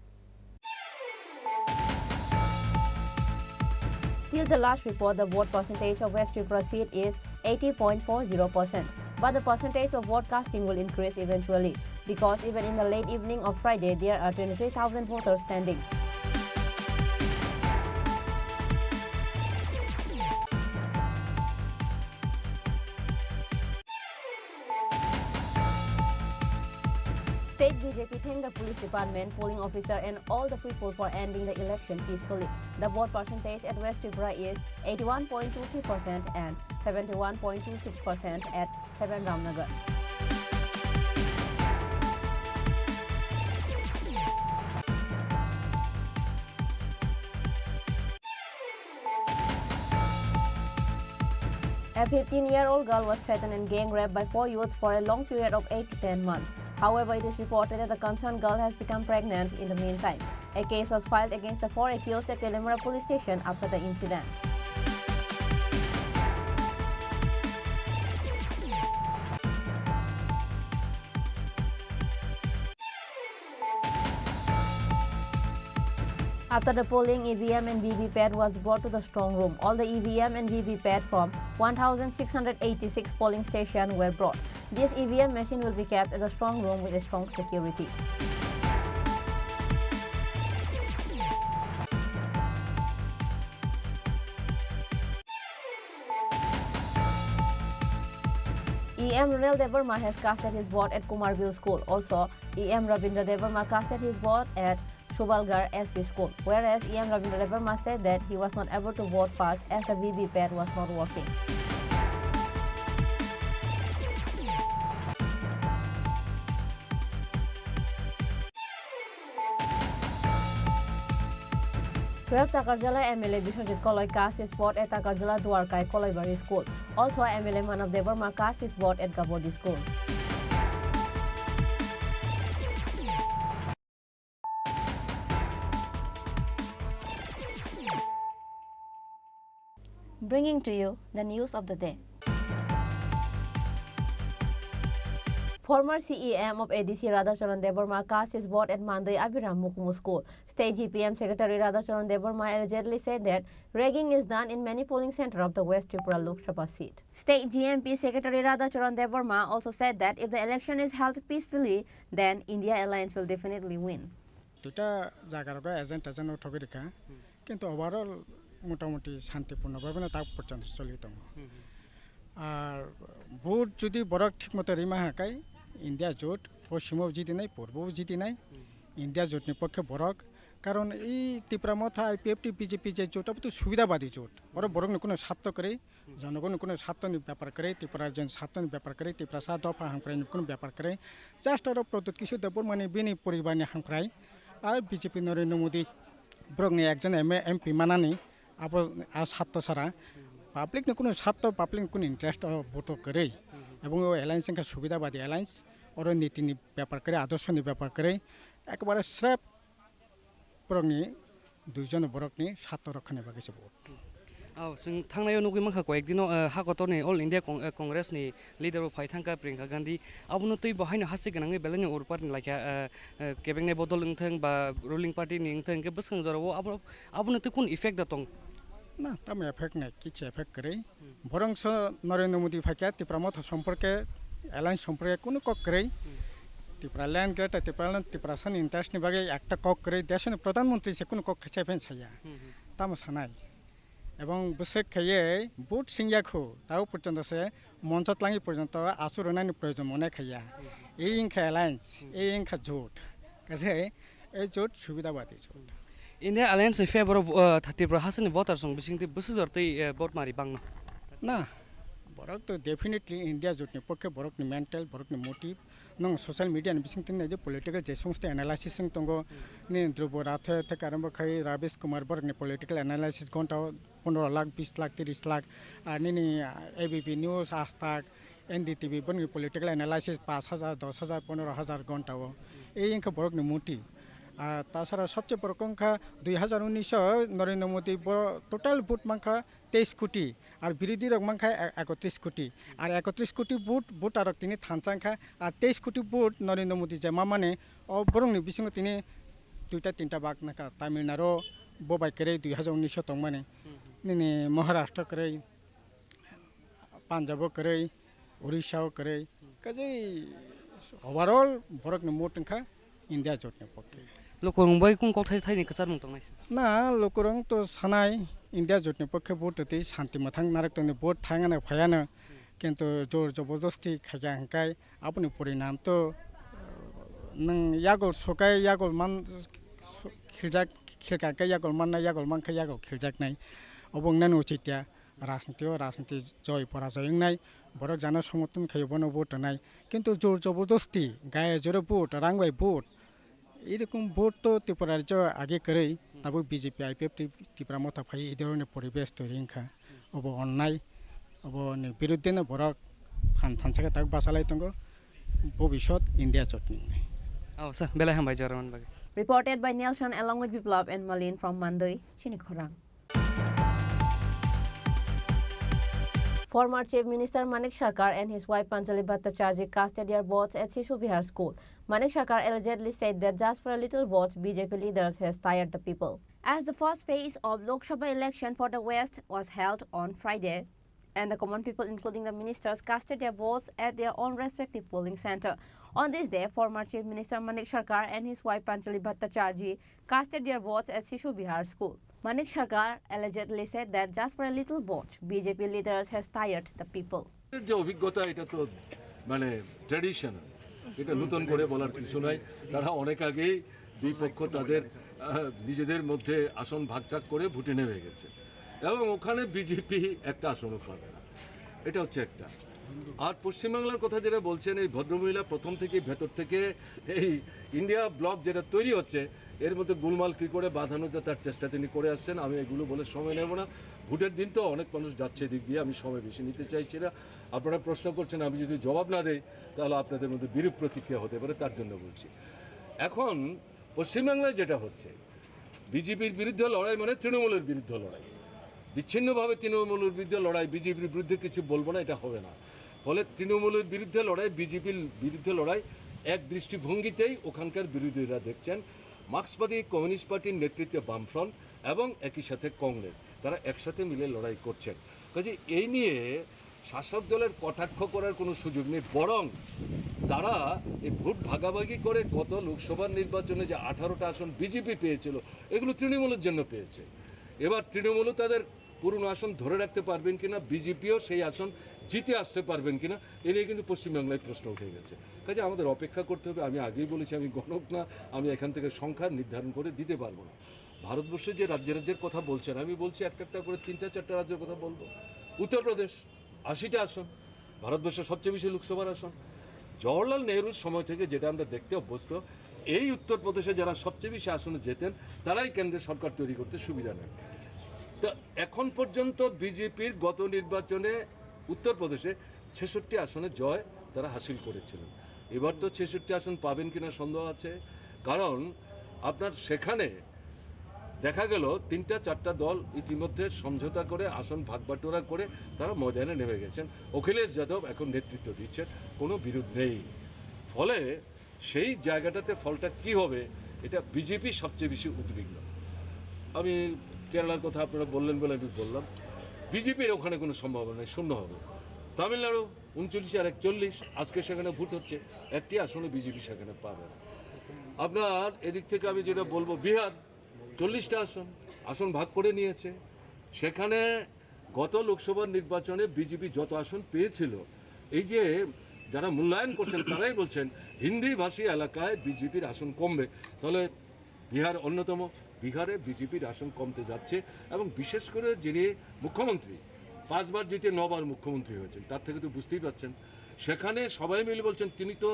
Till the last report, the vote percentage of West Tripura seat is eighty point four zero percent. But the percentage of vote casting will increase eventually, because even in the late evening of Friday, there are twenty-three thousand voters standing. State B J P thanked the police department, polling officer and all the people for ending the election peacefully. The vote percentage at West Tripura is eighty-one point two three percent and seventy-one point two six percent at Seven Ramnagar. A fifteen-year-old girl was threatened and gang raped by four youths for a long period of eight to ten months. However, it is reported that the concerned girl has become pregnant in the meantime. A case was filed against the four accused at Teliamura police station after the incident. After the polling, E V M and V V P A T was brought to the strong room. All the E V M and V V P A T from one thousand six hundred eighty-six polling station were brought. This E V M machine will be kept at the strong room with a strong security. E M Ronel Debbarma has casted his vote at Kumarbhiu School. Also, E M Rabindra Debbarma casted his vote at Subalgarh S P School, whereas E M Rabindra Debbarma said that he was not able to vote fast as the V V P A T was not working. Twelve Takarjala M L A Biswajit Koloi cast his vote at Takarjala Dwarkai Koloibari School. Also, M L A Manav Debbarma cast his vote at Gabodi School. Bringing to you the news of the day. Former C E M of A D C Radhacharan Debbarma cast his vote at Mandai Abhiram Mukmu School. State G P M Secretary Radhacharan Debbarma allegedly said that ragging is done in many polling center of the West Tripura Lok Sabha seat. State G M P Secretary Radhacharan Debbarma also said that if the election is held peacefully, then India Alliance will definitely win. Duita jaga rogo agent agent no thogwi rikha. Hmm. Kintu overall motamuti shantiporno bhabe no tak porjonto choli tongo. Hmm, hmm. Ar vote jodi borok thik moto rima ha kai India jot, poschimo jiti nai, purbo jiti nai, hmm, India jot ni pokhe borok. Karon ei Tipra Motha, I P F T, B J P je jot, abo to subidabadi jot. Oro borok ni kuno sartho kwrwi, hmm, jonogoni kuno sartho ni bepar kwrwi, Tipra rajyo ni sartho ni bepar kwrwi, Tiprasa dopha hamkrai ni kuno bepar kwrwi. Just oro Pradyut Kishore Debbarma ni bini poribar ni hamkrai. Ar B J P Narendra Modi borok ni ekjon M A, M P manani abo a sartho sara. Public ni kuno sartho, public ni kuno interest o vote o kwrwi. Ebong o alliance wngkha subidabadi alliance. Oro niti ni bepar kwrwi, adorsho ni bepar kwrwi. Ekbare srep borokni, duijon borokni sartho rokha ni bagwi se vote. Oh, chwng thangnai o nugwi mankha koyek dino, eh, ha kotorni All India Con-, eh, Congress ni leader bo phai thangkha Priyanka Gandhi. Abono twi bo haino hasteni gwnangwi belai no urupar ni laikha, eh, eh, kebengni bodol wngthang ba ruling party ni wngthang, hwnkhe bwskang jorao abo, abono twi kunu effect da tong? Na, tamo effect nai, kichu effect kwrwi. Hmm. Borok so Narendra Modi phaikha, Tipra Motha somporke, alliance somporke kunu kok kwrwi. Hmm. Tipra land, Greater Tipra land, Tiprasani interest ni bagwi ekta kok kwrwi, desoni Pradhan Mantri se kunu kok khaisa phai saya. Hmm, hmm. Tamo sanai. Ebong bwswk khaiwi vote singya khu, tabo porjonto se moncho tlangwi porjonto achu rwnani proyojon mone khaiya. Hmm. Ei wngkha alliance, hmm, ei wngkha jot. Kaisa ei jot subidabadi jot. India Alliance ni favor of, uh, Tripura hasteni voters rok bisingtwi bwswk jor tei, uh, vote mari bangma? Na, borok to definitely India jotni pokhe borokni mental, borokni motive. Nwng social media ni bisingtwi naidi political je somosto analysis wng tongo. Hmm. Nini Dhrubo Rathe theke arombo khai Ravish Kumar borokni political analysis ghonta o pondro lakh, bish lakh, trish lakh. Ar nini, uh, A B P News, Aaj Tak, N D T V boni political analysis pash hajar, dos hajar, pondro hajar ghonta o. Ei wngkha borokni muti. Ah, tasara sobse borok wngkha dui hajar unnish o Narendra Modi bo total vote mankha teis koti, ar birodhi rok mankha e-, ekotris koti. Ar ekotris koti vote, voter rok tini thansa wngkha, ar teis koti vote Narendra Modi je mamani, o borokni bisingo tini duita tinta bak nangkha. Tamil Nadu bo bai kwrwi dui hajar unnish o tongmani. Hmm, hmm. Nini Maharashtra kwrwi. Punjab o kwrwi, Orissa o kwrwi, kaje overall borok ni mood wngkha India jot ni pokke. Lukurung bai kung kok thai thai ni kwchar mung tongnai. Na, lukurung to sanai India jot ni pokke vote twi shanti mwthang narok tongni vote thangana phayano, kintu jor jobordosti khaikha hwnkhe aboni porinam to, uh, nwng yagol sokai yagol man khiljak, khilka khe yagol manna, yagol mankhe yagol khiljaknai. Obo wngnani uchitya. Rajniti o rajniti joy porajoy wngnai, borok jano somorthon khaio bono vote rwnai, kintu jor jobordosti gaya jora vote, rang bai vote, erokom vote to Tripura rajyo age kwrwi, tabuk B J P I P F Tri-, Tipra Motha phai e dhoroner poribesh toiri wngkha, obo onnai, oboni biruddhe no borok phan thansa khe tabuk bachalai tongo, bobisot India jotni wngnai. Oh, sir, belai hambai jora man bagwi. Reported by Nelson along with Biplab and Malin from Mandoi, Chini Khorang. Former Chief Minister Manik Sarkar and his wife Panchali Bhattacharjee casted their votes at Shishu Vihar School. Manik Sarkar allegedly said that just for a little vote, B J P leaders has tired the people. As the first phase of Lok Sabha election for the West was held on Friday, and the common people, including the ministers, casted their votes at their own respective polling center. On this day, former Chief Minister Manik Sarkar and his wife Panchali Bhattacharjee casted their votes at Shishu Vihar School. Manik Sarkar allegedly said that just for a little vote, B J P leaders has tired the people. এর যে অভিজ্ঞতা, এটা তো মানে ট্র্যাডিশনাল, এটা নতুন করে বলার কিছু নাই। তারা অনেক আগেই দুই পক্ষ তাদের, আহ, নিজেদের মধ্যে আসন ভাগ টাগ করে ভোটে নেমে গেছে এবং ওখানে বিজেপি একটা আসনও পাবে না। এটা হচ্ছে একটা। আর পশ্চিমবাংলার কথা যেটা বলছেন, এই ভদ্রমহিলা প্রথম থেকেই ভেতর থেকে এই ইন্ডিয়া ব্লক যেটা তৈরি হচ্ছে, এর মধ্যে গোলমাল কী করে বাঁধানো যায়, তার চেষ্টা তিনি করে আসছেন। আমি এগুলো বলে সময় নেব না। ভোটের দিন তো অনেক মানুষ যাচ্ছে এদিক দিয়ে, আমি সময় বেশি নিতে চাইছি না। আপনারা প্রশ্ন করছেন, আমি যদি জবাব না দেই, তাহলে আপনাদের মধ্যে বিরূপ প্রতিক্রিয়া হতে পারে, তার জন্য বলছি। এখন পশ্চিমবাংলায় যেটা হচ্ছে, বিজেপির বিরুদ্ধে লড়াই মানে তৃণমূলের বিরুদ্ধে লড়াই, বিচ্ছিন্নভাবে তৃণমূলের বিরুদ্ধে লড়াই, বিজেপির বিরুদ্ধে কিছু বলবো না, এটা হবে না। ফলে তৃণমূলের বিরুদ্ধে লড়াই, বিজেপির বিরুদ্ধে লড়াই এক দৃষ্টিভঙ্গিতেই ওখানকার বিরোধীরা দেখছেন। মার্ক্সবাদী কমিউনিস্ট পার্টির নেতৃত্বে বামফ্রন্ট এবং একই সাথে কংগ্রেস, তারা একসাথে মিলে লড়াই করছেন। কাজে এই নিয়ে শাসক দলের কটাক্ষ করার কোনো সুযোগ নেই, বরং তারা এই ভোট ভাগাভাগি করে গত লোকসভার নির্বাচনে যে আঠারোটা আসন বিজেপি পেয়েছিল, এগুলো তৃণমূলের জন্য পেয়েছে। এবার তৃণমূলও তাদের পুরনো আসন ধরে রাখতে পারবেন কিনা, বিজেপিও সেই আসন জিতে আসতে পারবেন কিনা, এ নিয়ে কিন্তু পশ্চিমবাংলায় প্রশ্ন উঠে গেছে। কাজে আমাদের অপেক্ষা করতে হবে। আমি আগেই বলেছি, আমি গণক না, আমি এখান থেকে সংখ্যা নির্ধারণ করে দিতে পারবো না। ভারতবর্ষে যে রাজ্যে রাজ্যের কথা বলছেন, আমি বলছি একটা একটা করে তিনটা চারটা রাজ্যের কথা বলবো। উত্তরপ্রদেশ, আশিটা আসন, ভারতবর্ষের সবচেয়ে বেশি লোকসভার আসন। জওহরলাল নেহরুর সময় থেকে যেটা আমরা দেখতে অভ্যস্ত, এই উত্তরপ্রদেশে যারা সবচেয়ে বেশি আসনে জেতেন, তারাই কেন্দ্রে সরকার তৈরি করতে সুবিধা নেন। তো এখন পর্যন্ত বিজেপির গত নির্বাচনে উত্তরপ্রদেশে ছেষট্টি আসনে জয় তারা হাসিল করেছিলেন। এবার তো ছেষট্টি আসন পাবেন কিনা সন্দেহ আছে, কারণ আপনার সেখানে দেখা গেল তিনটা চারটা দল ইতিমধ্যে সমঝোতা করে আসন ভাগবাটোয়ারা করে তারা ময়দানে নেমে গেছেন। অখিলেশ যাদব এখন নেতৃত্ব দিচ্ছেন, কোনো বিরোধ নেই। ফলে সেই জায়গাটাতে ফলটা কি হবে, এটা বিজেপি সবচেয়ে বেশি উদ্বিগ্ন। আমি কেরালার কথা আপনারা বললেন বলে আমি বললাম, বিজেপির ওখানে কোনো সম্ভাবনা নেই, শূন্য হবে। তামিলনাড়ু ঊনচল্লিশ আর একচল্লিশ, আজকে সেখানে ভোট হচ্ছে, একটি আসনে বিজেপি সেখানে পাবে না। আপনার এদিক থেকে আমি যেটা বলবো, বিহার চল্লিশটা আসন, আসন ভাগ করে নিয়েছে। সেখানে গত লোকসভার নির্বাচনে বিজেপি যত আসন পেয়েছিল, এই যে যারা মূল্যায়ন করছেন, তারাই বলছেন হিন্দি ভাষী এলাকায় বিজেপির আসন কমবে। তাহলে বিহার অন্যতম, বিহারে বিজেপির আসন কমতে যাচ্ছে। এবং বিশেষ করে যিনি মুখ্যমন্ত্রী, পাঁচবার জিতে নবার মুখ্যমন্ত্রী হয়েছেন, তার থেকে তো বুঝতেই পারছেন। সেখানে সবাই মিলে বলছেন, তিনি তো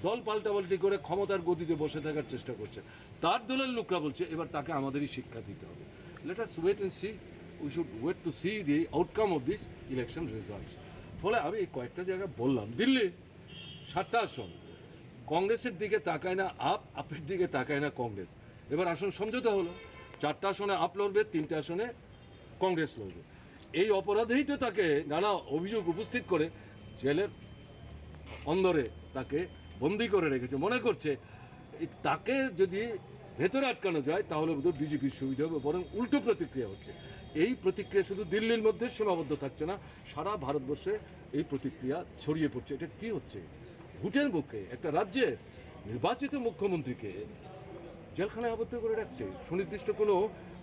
দল পাল্টাপাল্টি করে ক্ষমতার গদিতে বসে থাকার চেষ্টা করছেন। তার দলের লোকরা বলছে, এবার তাকে আমাদেরই শিক্ষা দিতে হবে। Let us wait and see, we should wait to see the outcome of this election results। ফলে আমি এই কয়েকটা জায়গা বললাম, দিল্লি সাতটা আসন, কংগ্রেসের দিকে তাকায় না আপ, আপের দিকে তাকায় না কংগ্রেস। এবার আসন সমঝোতা হলো, চারটা আসনে আপ লড়বে, তিনটা আসনে কংগ্রেস লড়বে। এই অপরাধেই তো তাকে নানা অভিযোগ উপস্থিত করে জেলের অন্দরে তাকে বন্দি করে রেখেছে। মনে করছে এই তাকে যদি ভেতরে আটকানো যায়, তাহলে বোধহয় বিজেপির সুবিধা হবে। বরং উল্টো প্রতিক্রিয়া হচ্ছে। এই প্রতিক্রিয়া শুধু দিল্লির মধ্যে সীমাবদ্ধ থাকছে না, সারা ভারতবর্ষে এই প্রতিক্রিয়া ছড়িয়ে পড়ছে। এটা কি হচ্ছে? ভোটের মুখে একটা রাজ্যের নির্বাচিত মুখ্যমন্ত্রীকে জেলখানায় আবদ্ধ করে রাখছে, সুনির্দিষ্ট কোনো,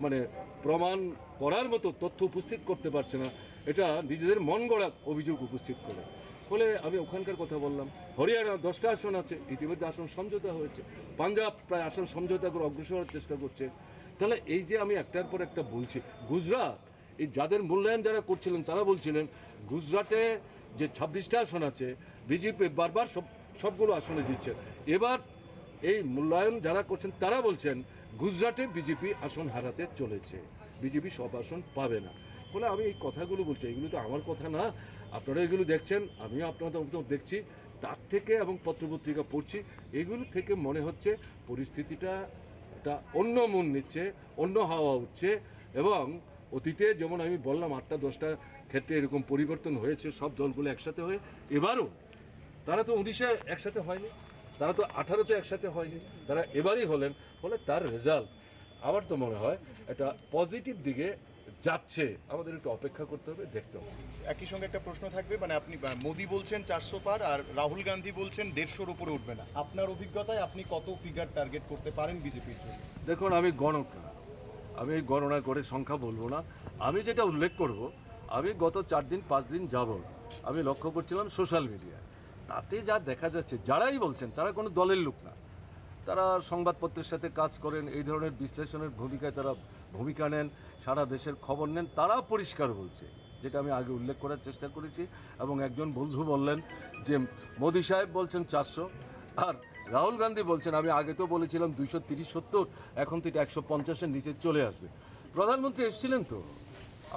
মানে, প্রমাণ করার মতো তথ্য উপস্থিত করতে পারছে না। এটা নিজেদের মন গড়া অভিযোগ উপস্থিত করে। ফলে আমি ওখানকার কথা বললাম। হরিয়ানা দশটা আসন আছে, ইতিমধ্যে আসন সমঝোতা হয়েছে। পাঞ্জাব প্রায় আসন সমঝোতা করে অগ্রসর হওয়ার চেষ্টা করছে। তাহলে এই যে আমি একটার পর একটা বলছি, গুজরাট, এই যাদের মূল্যায়ন যারা করছিলেন, তারা বলছিলেন গুজরাটে যে ছাব্বিশটা আসন আছে, বিজেপি বারবার সব, সবগুলো আসনে জিতছে। এবার এই মূল্যায়ন যারা করছেন, তারা বলছেন গুজরাটে বিজেপি আসন হারাতে চলেছে, বিজেপি সব আসন পাবে না। ফলে আমি এই কথাগুলো বলছি, এগুলো তো আমার কথা না, আপনারা এগুলো দেখছেন, আমিও আপনাদের মতো দেখছি। তার থেকে এবং পত্রপত্রিকা পড়ছি, এগুলো থেকে মনে হচ্ছে পরিস্থিতিটা একটা অন্য মন নিচ্ছে, অন্য হাওয়া উঠছে। এবং অতীতে যেমন আমি বললাম, আটটা দশটা ক্ষেত্রে এরকম পরিবর্তন হয়েছে, সব দলগুলো একসাথে হয়ে। এবারও তারা তো উনিশে একসাথে হয়নি, তারা তো আঠারোতে একসাথে হয়নি, তারা এবারই হলেন। ফলে তার রেজাল্ট আমার তো মনে হয় এটা পজিটিভ দিকে যাচ্ছে, আমাদের একটু অপেক্ষা করতে হবে, দেখতে হবে। একই সঙ্গে একটা প্রশ্ন থাকবে, মানে, আপনি, আহ, মোদি বলছেন চারশো পার, আর রাহুল গান্ধী বলছেন দেড়শোর উপরে উঠবে না। আপনার অভিজ্ঞতায় আপনি কত ফিগার টার্গেট করতে পারেন বিজেপির জন্য? দেখুন, আমি গণক না, আমি এই গণনা করে সংখ্যা বলবো না। আমি যেটা উল্লেখ করব, আমি গত চার দিন পাঁচ দিন যাবত আমি লক্ষ্য করছিলাম সোশ্যাল মিডিয়া, তাতে যা দেখা যাচ্ছে, যারাই বলছেন, তারা কোনো দলের লোক না, তারা সংবাদপত্রের সাথে কাজ করেন, এই ধরনের বিশ্লেষণের ভূমিকায় তারা ভূমিকা নেন, সারা দেশের খবর নেন, তারা পরিষ্কার বলছে, যেটা আমি আগে উল্লেখ করার চেষ্টা করেছি। এবং একজন বন্ধু বললেন যে মোদি সাহেব বলছেন চারশো, আর রাহুল গান্ধী বলছেন, আমি আগে তো বলেছিলাম দুইশো তিরিশ সত্তর, এখন তো এটা একশো পঞ্চাশের নিচে চলে আসবে। প্রধানমন্ত্রী এসেছিলেন তো,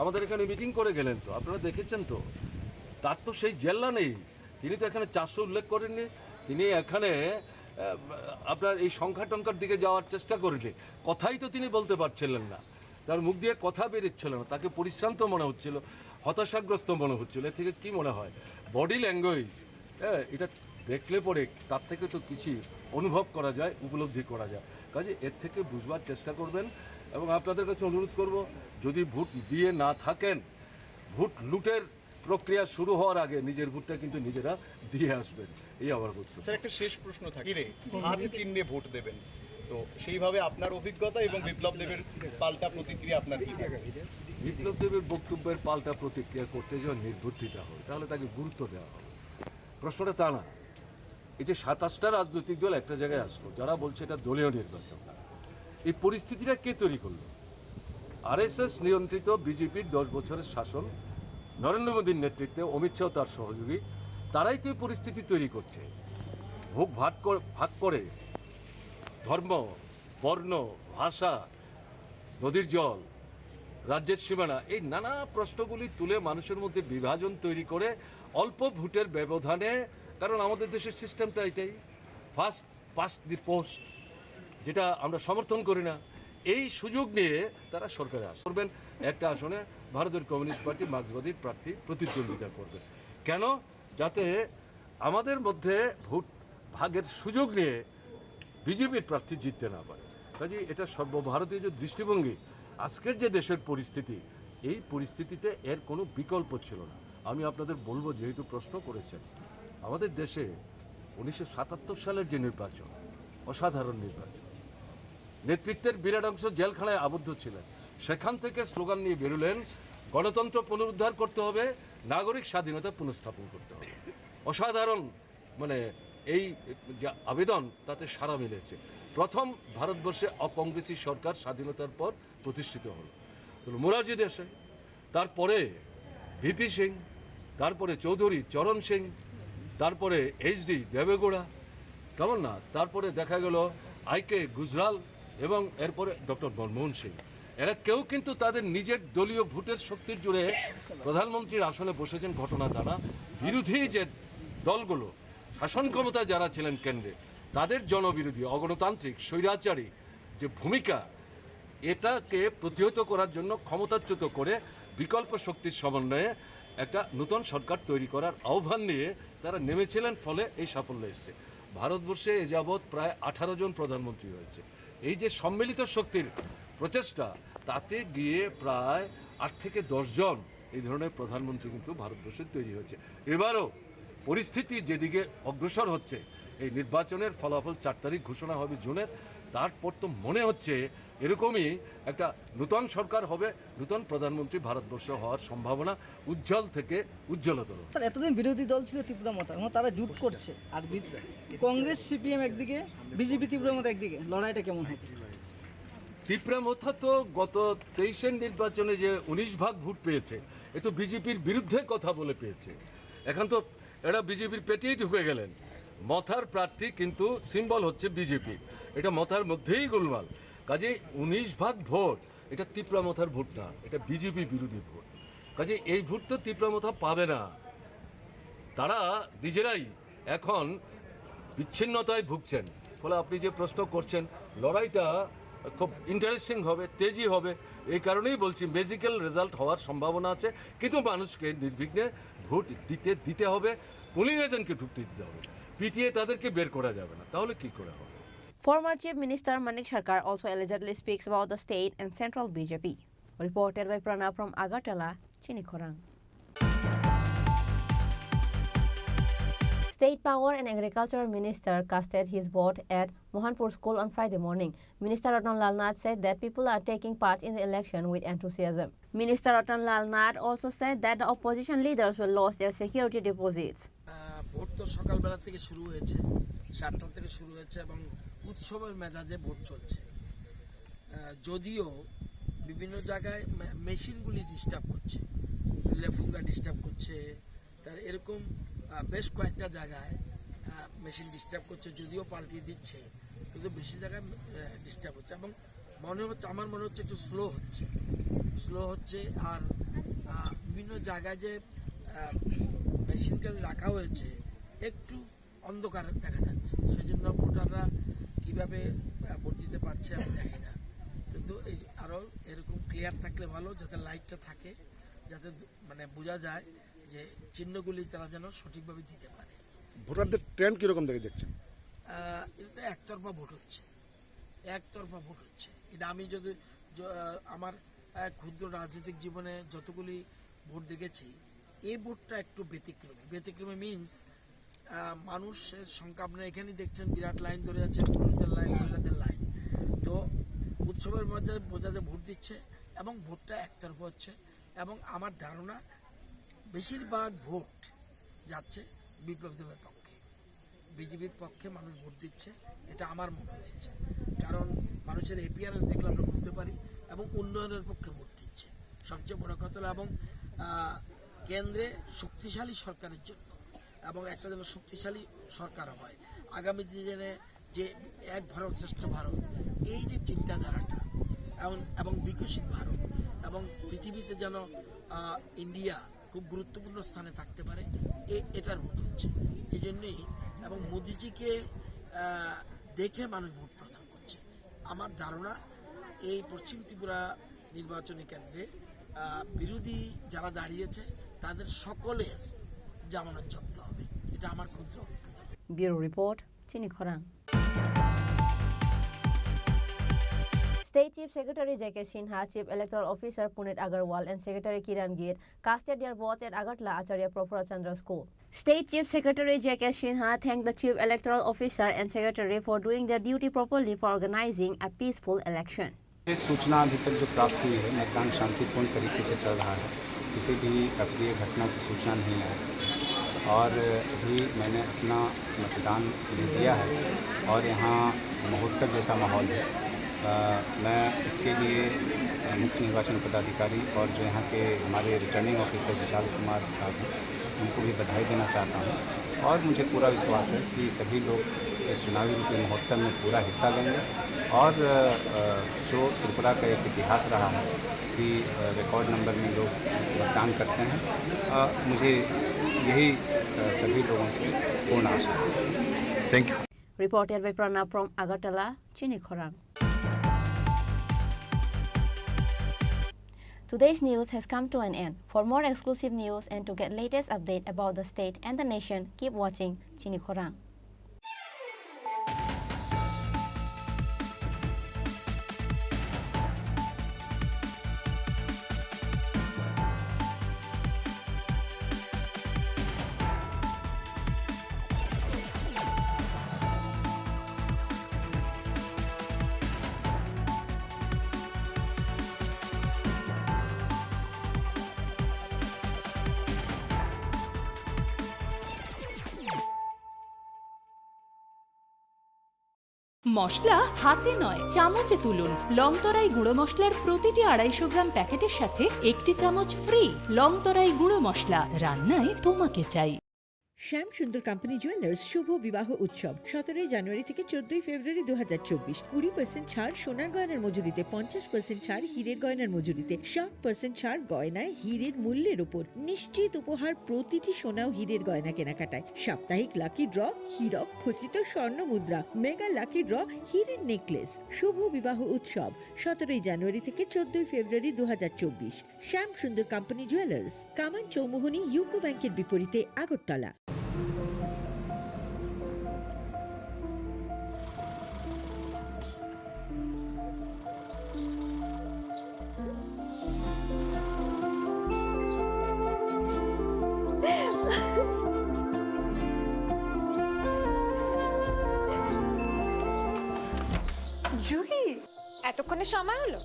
আমাদের এখানে মিটিং করে গেলেন তো, আপনারা দেখেছেন তো। তার তো সেই জেল্লা নেই, তিনি তো এখানে চারশো উল্লেখ করেননি। তিনি এখানে, আহ, আপনার এই সংখ্যা টংকার দিকে যাওয়ার চেষ্টা করেননি, কথাই তো তিনি বলতে পারছিলেন না, তার মুখ দিয়ে কথা বেরোচ্ছিল না, তাকে পরিশ্রান্ত মনে হচ্ছিল, হতাশাগ্রস্ত মনে হচ্ছিল। এর থেকে কি মনে হয়? বডি ল্যাঙ্গুয়েজ, হ্যাঁ, এটা দেখলে পরে তার থেকে তো কিছু অনুভব করা যায়, উপলব্ধি করা যায়। কাজে এর থেকে বুঝবার চেষ্টা করবেন। এবং আপনাদের কাছে অনুরোধ করব, যদি ভোট দিয়ে না থাকেন, ভোট লুটের প্রক্রিয়া শুরু হওয়ার আগে নিজের ভোটটা কিন্তু নিজেরা দিয়ে আসবেন, এই আমার বক্তব্য। স্যার, একটা শেষ প্রশ্ন থাকে, হাত চিহ্নে ভোট দেবেন, তো সেইভাবে আপনার অভিজ্ঞতা এবং বিপ্লব দেবের পাল্টা প্রতিক্রিয়া আপনার কি থাকবে? বিপ্লব দেবের বক্তব্যের পাল্টা প্রতিক্রিয়া করতে যে নির্বুদ্ধিতা হয়, তাহলে তাকে গুরুত্ব দেওয়া হবে। প্রশ্নটা তা না। এই যে সাতাশটা রাজনৈতিক দল একটা জায়গায় আসলো, যারা বলছে এটা দলীয় নির্বাচন, এই পরিস্থিতিটা কে তৈরি করলো? আরএসএস নিয়ন্ত্রিত বিজেপির দশ বছরের শাসন, নরেন্দ্র মোদীর নেতৃত্বে অমিত শাহ তার সহযোগী, তারাই তো এই পরিস্থিতি তৈরি করছে। ভোগ ভাগ কর-, ভাগ করে ধর্ম, বর্ণ, ভাষা, নদীর জল, রাজ্যের সীমানা, এই নানা প্রশ্নগুলি তুলে মানুষের মধ্যে বিভাজন তৈরি করে অল্প ভোটের ব্যবধানে, কারণ আমাদের দেশের সিস্টেমটা এটাই, ফার্স্ট পাস্ট দি পোস্ট, যেটা আমরা সমর্থন করি না, এই সুযোগ নিয়ে তারা সরকারে আসে। করবেন একটা আসনে ভারতের কমিউনিস্ট পার্টি মার্ক্সবাদীর প্রার্থী প্রতিদ্বন্দ্বিতা করবেন। কেন? যাতে আমাদের মধ্যে ভোট ভাগের সুযোগ নিয়ে বিজেপির প্রার্থী জিততে না পারে। কাজেই এটা সর্বভারতীয় যে দৃষ্টিভঙ্গি, আজকের যে দেশের পরিস্থিতি, এই পরিস্থিতিতে এর কোনো বিকল্প ছিল না। আমি আপনাদের বলবো, যেহেতু প্রশ্ন করেছেন, আমাদের দেশে উনিশশো সাতাত্তর সালের যে নির্বাচন, অসাধারণ নির্বাচন, নেতৃত্বের বিরাট অংশ জেলখানায় আবদ্ধ ছিলেন, সেখান থেকে স্লোগান নিয়ে বেরোলেন, গণতন্ত্র পুনরুদ্ধার করতে হবে, নাগরিক স্বাধীনতা পুনঃস্থাপন করতে হবে। অসাধারণ, মানে, এই যে আবেদন, তাতে সাড়া মিলেছে। প্রথম ভারতবর্ষে অকংগ্রেসি সরকার স্বাধীনতার পর প্রতিষ্ঠিত হলো। তো মোরারজি দেশাই, তারপরে ভিপি সিং, তারপরে চৌধুরী চরণ সিং, তারপরে এইচডি দেবেগৌড়া, কেমন না? তারপরে দেখা গেল আইকে গুজরাল এবং এরপরে ডক্টর মনমোহন সিং। এরা কেউ কিন্তু তাদের নিজের দলীয় ভোটের শক্তির জোরে প্রধানমন্ত্রীর আসনে বসেছেন, ঘটনা তা না। বিরোধী যে দলগুলো, শাসন ক্ষমতায় যারা ছিলেন কেন্দ্রে, তাদের জনবিরোধী, অগণতান্ত্রিক, স্বৈরাচারী যে ভূমিকা, এটাকে প্রতিহত করার জন্য ক্ষমতাচ্যুত করে বিকল্প শক্তির সমন্বয়ে একটা নতুন সরকার তৈরি করার আহ্বান নিয়ে তারা নেমেছিলেন, ফলে এই সাফল্য এসছে। ভারতবর্ষে এ যাবৎ প্রায় আঠারো জন প্রধানমন্ত্রী হয়েছে। এই যে সম্মিলিত শক্তির প্রচেষ্টা, তাতে গিয়ে প্রায় আট থেকে দশ জন এই ধরনের প্রধানমন্ত্রী কিন্তু ভারতবর্ষে তৈরি হয়েছে। এবারও পরিস্থিতি যেদিকে অগ্রসর হচ্ছে, এই নির্বাচনের ফলাফল চার তারিখ ঘোষণা হবে জুনের, তারপর তো মনে হচ্ছে এরকমই একটা নূতন সরকার হবে, নূতন প্রধানমন্ত্রী ভারতবর্ষ হওয়ার সম্ভাবনা উজ্জ্বল থেকে উজ্জ্বলতর। স্যার, এতদিন বিরোধী দল ছিল তীব্র মথা, এখন তারা জোট করছে, আর বি-, কংগ্রেস, সিপিএম একদিকে, বিজেপি তীব্র মথা একদিকে, লড়াইটা কেমন হবে? তীব্র মথা তো গত তেইশের নির্বাচনে যে উনিশ ভাগ ভোট পেয়েছে, এ তো বিজেপির বিরুদ্ধে কথা বলে পেয়েছে। এখন তো এরা বিজেপির পেটেই ঢুকে গেলেন। মথার প্রার্থী কিন্তু সিম্বল হচ্ছে বিজেপি, এটা মথার মধ্যেই গোলমাল। কাজেই উনিশ ভাগ ভোট, এটা তিপ্রা মথার ভোট না, এটা বিজেপি বিরোধী ভোট। কাজে এই ভোট তো তিপ্রা মথা পাবে না। তারা নিজেরাই এখন বিচ্ছিন্নতায় ভুগছেন। ফলে আপনি যে প্রশ্ন করছেন, লড়াইটা খুব ইন্টারেস্টিং হবে, তেজি হবে। এই কারণেই বলছি, ম্যাজিক্যাল রেজাল্ট হওয়ার সম্ভাবনা আছে, কিন্তু মানুষকে নির্বিঘ্নে ভোট দিতে দিতে হবে, পোলিং এজেন্টকে ঢুকতে দিতে হবে, পিটিএ তাদেরকে বের করা যাবে না, তাহলে কি করে হবে? Former Chief Minister Manik Sarkar also allegedly speaks about the state and central B J P. Reported by Pranav from Agartala, Chini Khorang. State Power and Agriculture Minister casted his vote at Mohanpur School on Friday morning. Minister Ratan Lal Nath said that people are taking part in the election with enthusiasm. Minister Ratan Lal Nath also said that the opposition leaders will lose their security deposits. আহ, ভোট তো সকালবেলা থেকে শুরু হয়েছে, সাতটা থেকে শুরু হয়েছে এবং উৎসবের মেজাজে ভোট চলছে। আহ, যদিও বিভিন্ন জায়গায় মে-, মেশিনগুলি ডিস্টার্ব করছে, লেফুঙ্গা ডিস্টার্ব করছে, তার এরকম, আহ, বেশ কয়েকটা জায়গায়, আহ, মেশিন ডিস্টার্ব করছে, যদিও পাল্টি দিচ্ছে, কিন্তু বেশি জায়গায়, আহ, ডিস্টার্ব হচ্ছে এবং মনে হচ্ছে, আমার মনে হচ্ছে একটু স্লো হচ্ছে, স্লো হচ্ছে। আর, আহ, বিভিন্ন জায়গায় যে, আহ, মেশিনগুলি রাখা হয়েছে, একটু অন্ধকার দেখা যাচ্ছে, সেই জন্য ভোটাররা কীভাবে, আহ, ভোট দিতে পারছে আমি জানি না। কিন্তু এই আরও এরকম ক্লিয়ার থাকলে ভালো, যাতে লাইটটা থাকে, যাতে দু-, মানে বোঝা যায় যে চিহ্নগুলি তারা যেন সঠিকভাবে দিতে পারে। ভোটারদের ট্রেন্ড কীরকম দেখে দেখছেন? আহ, এটা তো একতরফা ভোট হচ্ছে, একতরফা ভোট হচ্ছে। এটা আমি যদি য-, আহ, আমার, আহ, ক্ষুদ্র রাজনৈতিক জীবনে যতগুলি ভোট দেখেছি, এই ভোটটা একটু ব্যতিক্রমী। ব্যতিক্রমী মিন্স, আহ, মানুষের সংখ্যা আপনারা এখানেই দেখছেন, বিরাট লাইন ধরে আছে, পুরুষদের লাইন, মহিলাদের লাইন। তো উৎসবের মধ্যে বোঝা যায় ভোট দিচ্ছে এবং ভোটটা একতরফা হচ্ছে এবং আমার ধারণা বেশিরভাগ ভোট যাচ্ছে বিপ্লব দেবের পক্ষে, বিজেপির পক্ষে মানুষ ভোট দিচ্ছে, এটা আমার মনে হয়েছে। কারণ মানুষের অ্যাপিয়ারেন্স দেখলে আমরা বুঝতে পারি এবং উন্নয়নের পক্ষে ভোট দিচ্ছে, সবচেয়ে বড় কথা হলো। এবং, আহ, কেন্দ্রে শক্তিশালী সরকারের জন্য এবং একটা যেন শক্তিশালী সরকার হয়, আগামী দিনে যে এক ভারত শ্রেষ্ঠ ভারত, এই যে চিন্তাধারাটা এবং, এবং বিকশিত ভারত এবং পৃথিবীতে যেন, আহ, ইন্ডিয়া খুব গুরুত্বপূর্ণ স্থানে থাকতে পারে, এ-, এটার ভোট হচ্ছে। এই জন্যই এবং মোদিজিকে, আহ, দেখে মানুষ ভোট প্রদান করছে। আমার ধারণা এই পশ্চিম ত্রিপুরা নির্বাচনী কেন্দ্রে, আহ, বিরোধী যারা দাঁড়িয়েছে তাদের সকলের জামানত জব্দ হবে, এটা আমার ক্ষুদ্র অভিজ্ঞতা। Bureau report, Chini Khorang. State Chief Secretary J K Sinha, Chief Electoral Officer Puneet Agarwal and Secretary Kiran Gill casted their votes at Agartala Acharya Prafulla Chandra School. State Chief Secretary J K Sinha thanked the Chief Electoral Officer and Secretary for doing their duty properly for organizing a peaceful election. ये सूचना अभी तक जो प्राप्त हुई है, मतदान शांतिपूर्ण तरीके से चल रहा है, किसी भी अप्रिय घटना की सूचना नहीं है और अभी मैंने अपना मतदान भी दिया है और यहाँ महोत्सव जैसा माहौल है। अ, मैं इसके लिए, अ, मुख्य निर्वाचन पदाधिकारी और जो यहाँ के हमारे रिटर्निंग ऑफिसर विशाल कुमार साहब हैं, उनको भी बधाई देना चाहता हूँ और मुझे पूरा विश्वास है कि सभी लोग इस चुनावी रूपी महोत्सव में पूरा हिस्सा लेंगे और, अ, जो त्रिपुरा का एक इतिहास रहा है कि, अ, रिकॉर्ड नंबर में लोग मतदान करते हैं, अ, मुझे यही, अ, सभी लोगों से पूर्ण आशा है। Thank you. Reported by Pranab from Agartala, Chini Khorang. Today's news has come to an end. For more exclusive news and to get latest update about the state and the nation, keep watching Chini Khorang. মশলা হাতে নয়, চামচে তুলুন। লংতরাই গুঁড়ো মশলার প্রতিটি আড়াইশো গ্রাম প্যাকেটের সাথে একটি চামচ ফ্রি। লংতরাই গুঁড়ো মশলা, রান্নায় তোমাকে চাই। শ্যাম সুন্দর কোম্পানি জুয়েলার্স শুভ বিবাহ উৎসব, সতেরোই জানুয়ারি থেকে চোদ্দই ফেব্রুয়ারি দু হাজার চব্বিশ। কুড়ি পার্সেন্ট ছাড় সোনার গয়নার মজুরিতে, পঞ্চাশ পার্সেন্ট ছাড় হীরের গয়নার মজুরিতে, সাত পার্সেন্ট ছাড় গয়নায় হীরের মূল্যের উপর। নিশ্চিত উপহার প্রতিটি সোনা ও হীরের গয়না কেনাকাটায়। সাপ্তাহিক লাকি ড্র, হীরক খচিত স্বর্ণ মুদ্রা, মেগা লাকি ড্র, হীরের নেকলেস। শুভ বিবাহ উৎসব, সতেরোই জানুয়ারি থেকে চোদ্দই ফেব্রুয়ারি দু হাজার চব্বিশ। শ্যাম সুন্দর কোম্পানি জুয়েলার্স, কামান চৌমুহনী ইউকো ব্যাংকের বিপরীতে আগরতলা। জুহি, এতক্ষণে সময় হলো?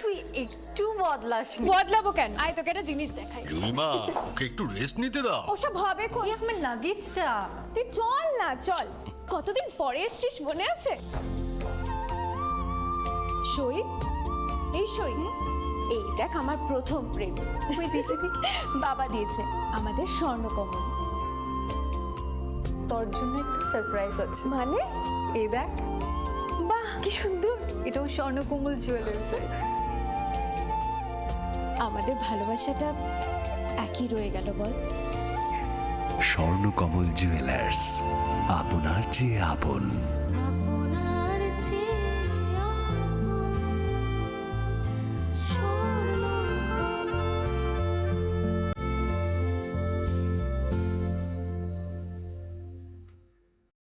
তুই একটু বদলাসনি। বদলাবো কেন? আয়, তোকে একটা জিনিস দেখাই। জুইমা, ওকে একটু রেস্ট নিতে দাও। ওসব হবে কই? এই আমার লাগেজটা। তুই চল না, চল। কতদিন পরে এসছিস, মনে আছে? সই, এই সই, এই দেখ আমার প্রথম প্রেম। ওই দেখে দেখে বাবা দিয়েছে আমাদের স্বর্ণকমল। তোর জন্য একটা সারপ্রাইজ আছে। মানে? এই দেখ। বাহ, কি সুন্দর। এটাও স্বর্ণকমল জুয়েলার্সের। আমাদের ভালোবাসাটা একই রয়ে গেল, বল? স্বর্ণকমল জুয়েলার্স, আপনার চেয়ে আপন।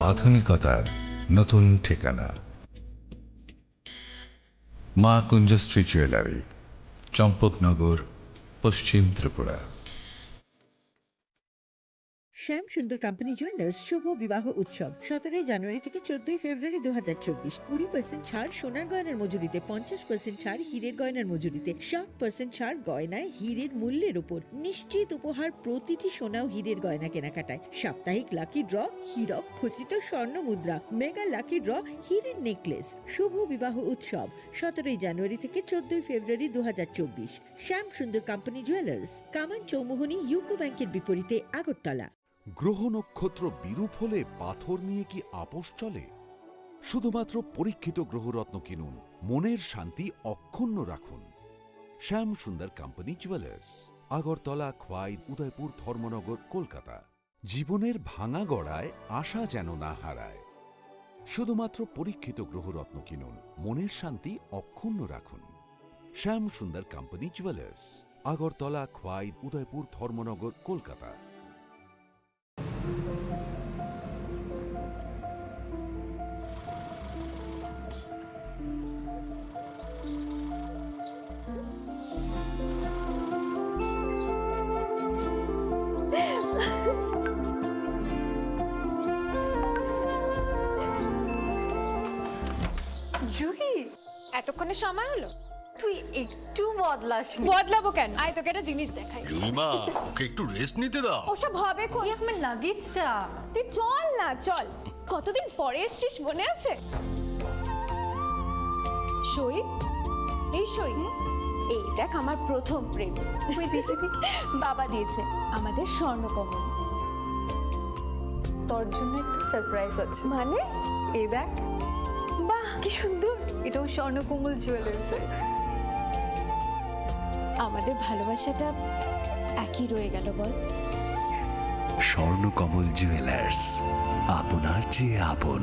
আধুনিকতার নতুন ঠিকানা, মা কুঞ্জশ্রী জুয়েলারি, চম্পকনগর, পশ্চিম ত্রিপুরা। শ্যাম সুন্দর কোম্পানি জুয়েলার্স শুভ বিবাহ উৎসব, সতেরোই জানুয়ারি থেকে চোদ্দই ফেব্রুয়ারি দু হাজার চব্বিশ। কুড়ি পার্সেন্ট ছাড় সোনার গয়নার মজুরিতে, পঞ্চাশ পার্সেন্ট ছাড় হীরের গয়নার মজুরিতে, সাত পার্সেন্ট ছাড় গয়নায় হীরের মূল্যের উপর। নিশ্চিত উপহার প্রতিটি সোনা ও হীরের গয়না কেনাকাটায়। সাপ্তাহিক লাকি ড্র, হীরক খচিত স্বর্ণ মুদ্রা, মেগা লাকি ড্র, হীরের নেকলেস। শুভ বিবাহ উৎসব, সতেরোই জানুয়ারি থেকে চোদ্দই ফেব্রুয়ারি দু হাজার চব্বিশ। শ্যাম সুন্দর কোম্পানি জুয়েলার্স, কামান চৌমুহনী ইউকো ব্যাংকের বিপরীতে আগরতলা। গ্রহ নক্ষত্র বিরূপ হলে পাথর নিয়ে কি আপোষ চলে? শুধুমাত্র পরীক্ষিত গ্রহরত্ন কিনুন, মনের শান্তি অক্ষুণ্ণ রাখুন। শ্যাম সুন্দর কোম্পানি জুয়েলার্স, আগরতলা, খোয়াই, উদয়পুর, ধর্মনগর, কলকাতা। জীবনের ভাঙা গড়ায় আশা যেন না হারায়। শুধুমাত্র পরীক্ষিত গ্রহরত্ন কিনুন, মনের শান্তি অক্ষুণ্ণ রাখুন। শ্যাম সুন্দর কোম্পানি জুয়েলার্স, আগরতলা, খোয়াই, উদয়পুর, ধর্মনগর, কলকাতা। জুহি, এতক্ষণে সময় হলো? তুই একটু বদলাসনি। বদলাবো কেন? আয়, তোকে একটা জিনিস দেখাই। জুইমা, ওকে একটু রেস্ট নিতে দাও। ওসব হবে কই? এই আমার লাগেজটা। তুই চল না, চল। কতদিন পরে এসছিস, মনে আছে? সই, এই সই, এই দেখ আমার প্রথম প্রেম। ওই দেখে দেখে বাবা দিয়েছে আমাদের স্বর্ণকমল। তোর জন্য একটা সারপ্রাইজ আছে। মানে? এই দেখ। বাহ, কি সুন্দর। এটাও স্বর্ণকমল জুয়েলার্সের। আমাদের ভালোবাসাটা একই রয়ে গেল, বল? স্বর্ণকমল জুয়েলার্স, আপনার চেয়ে আপন।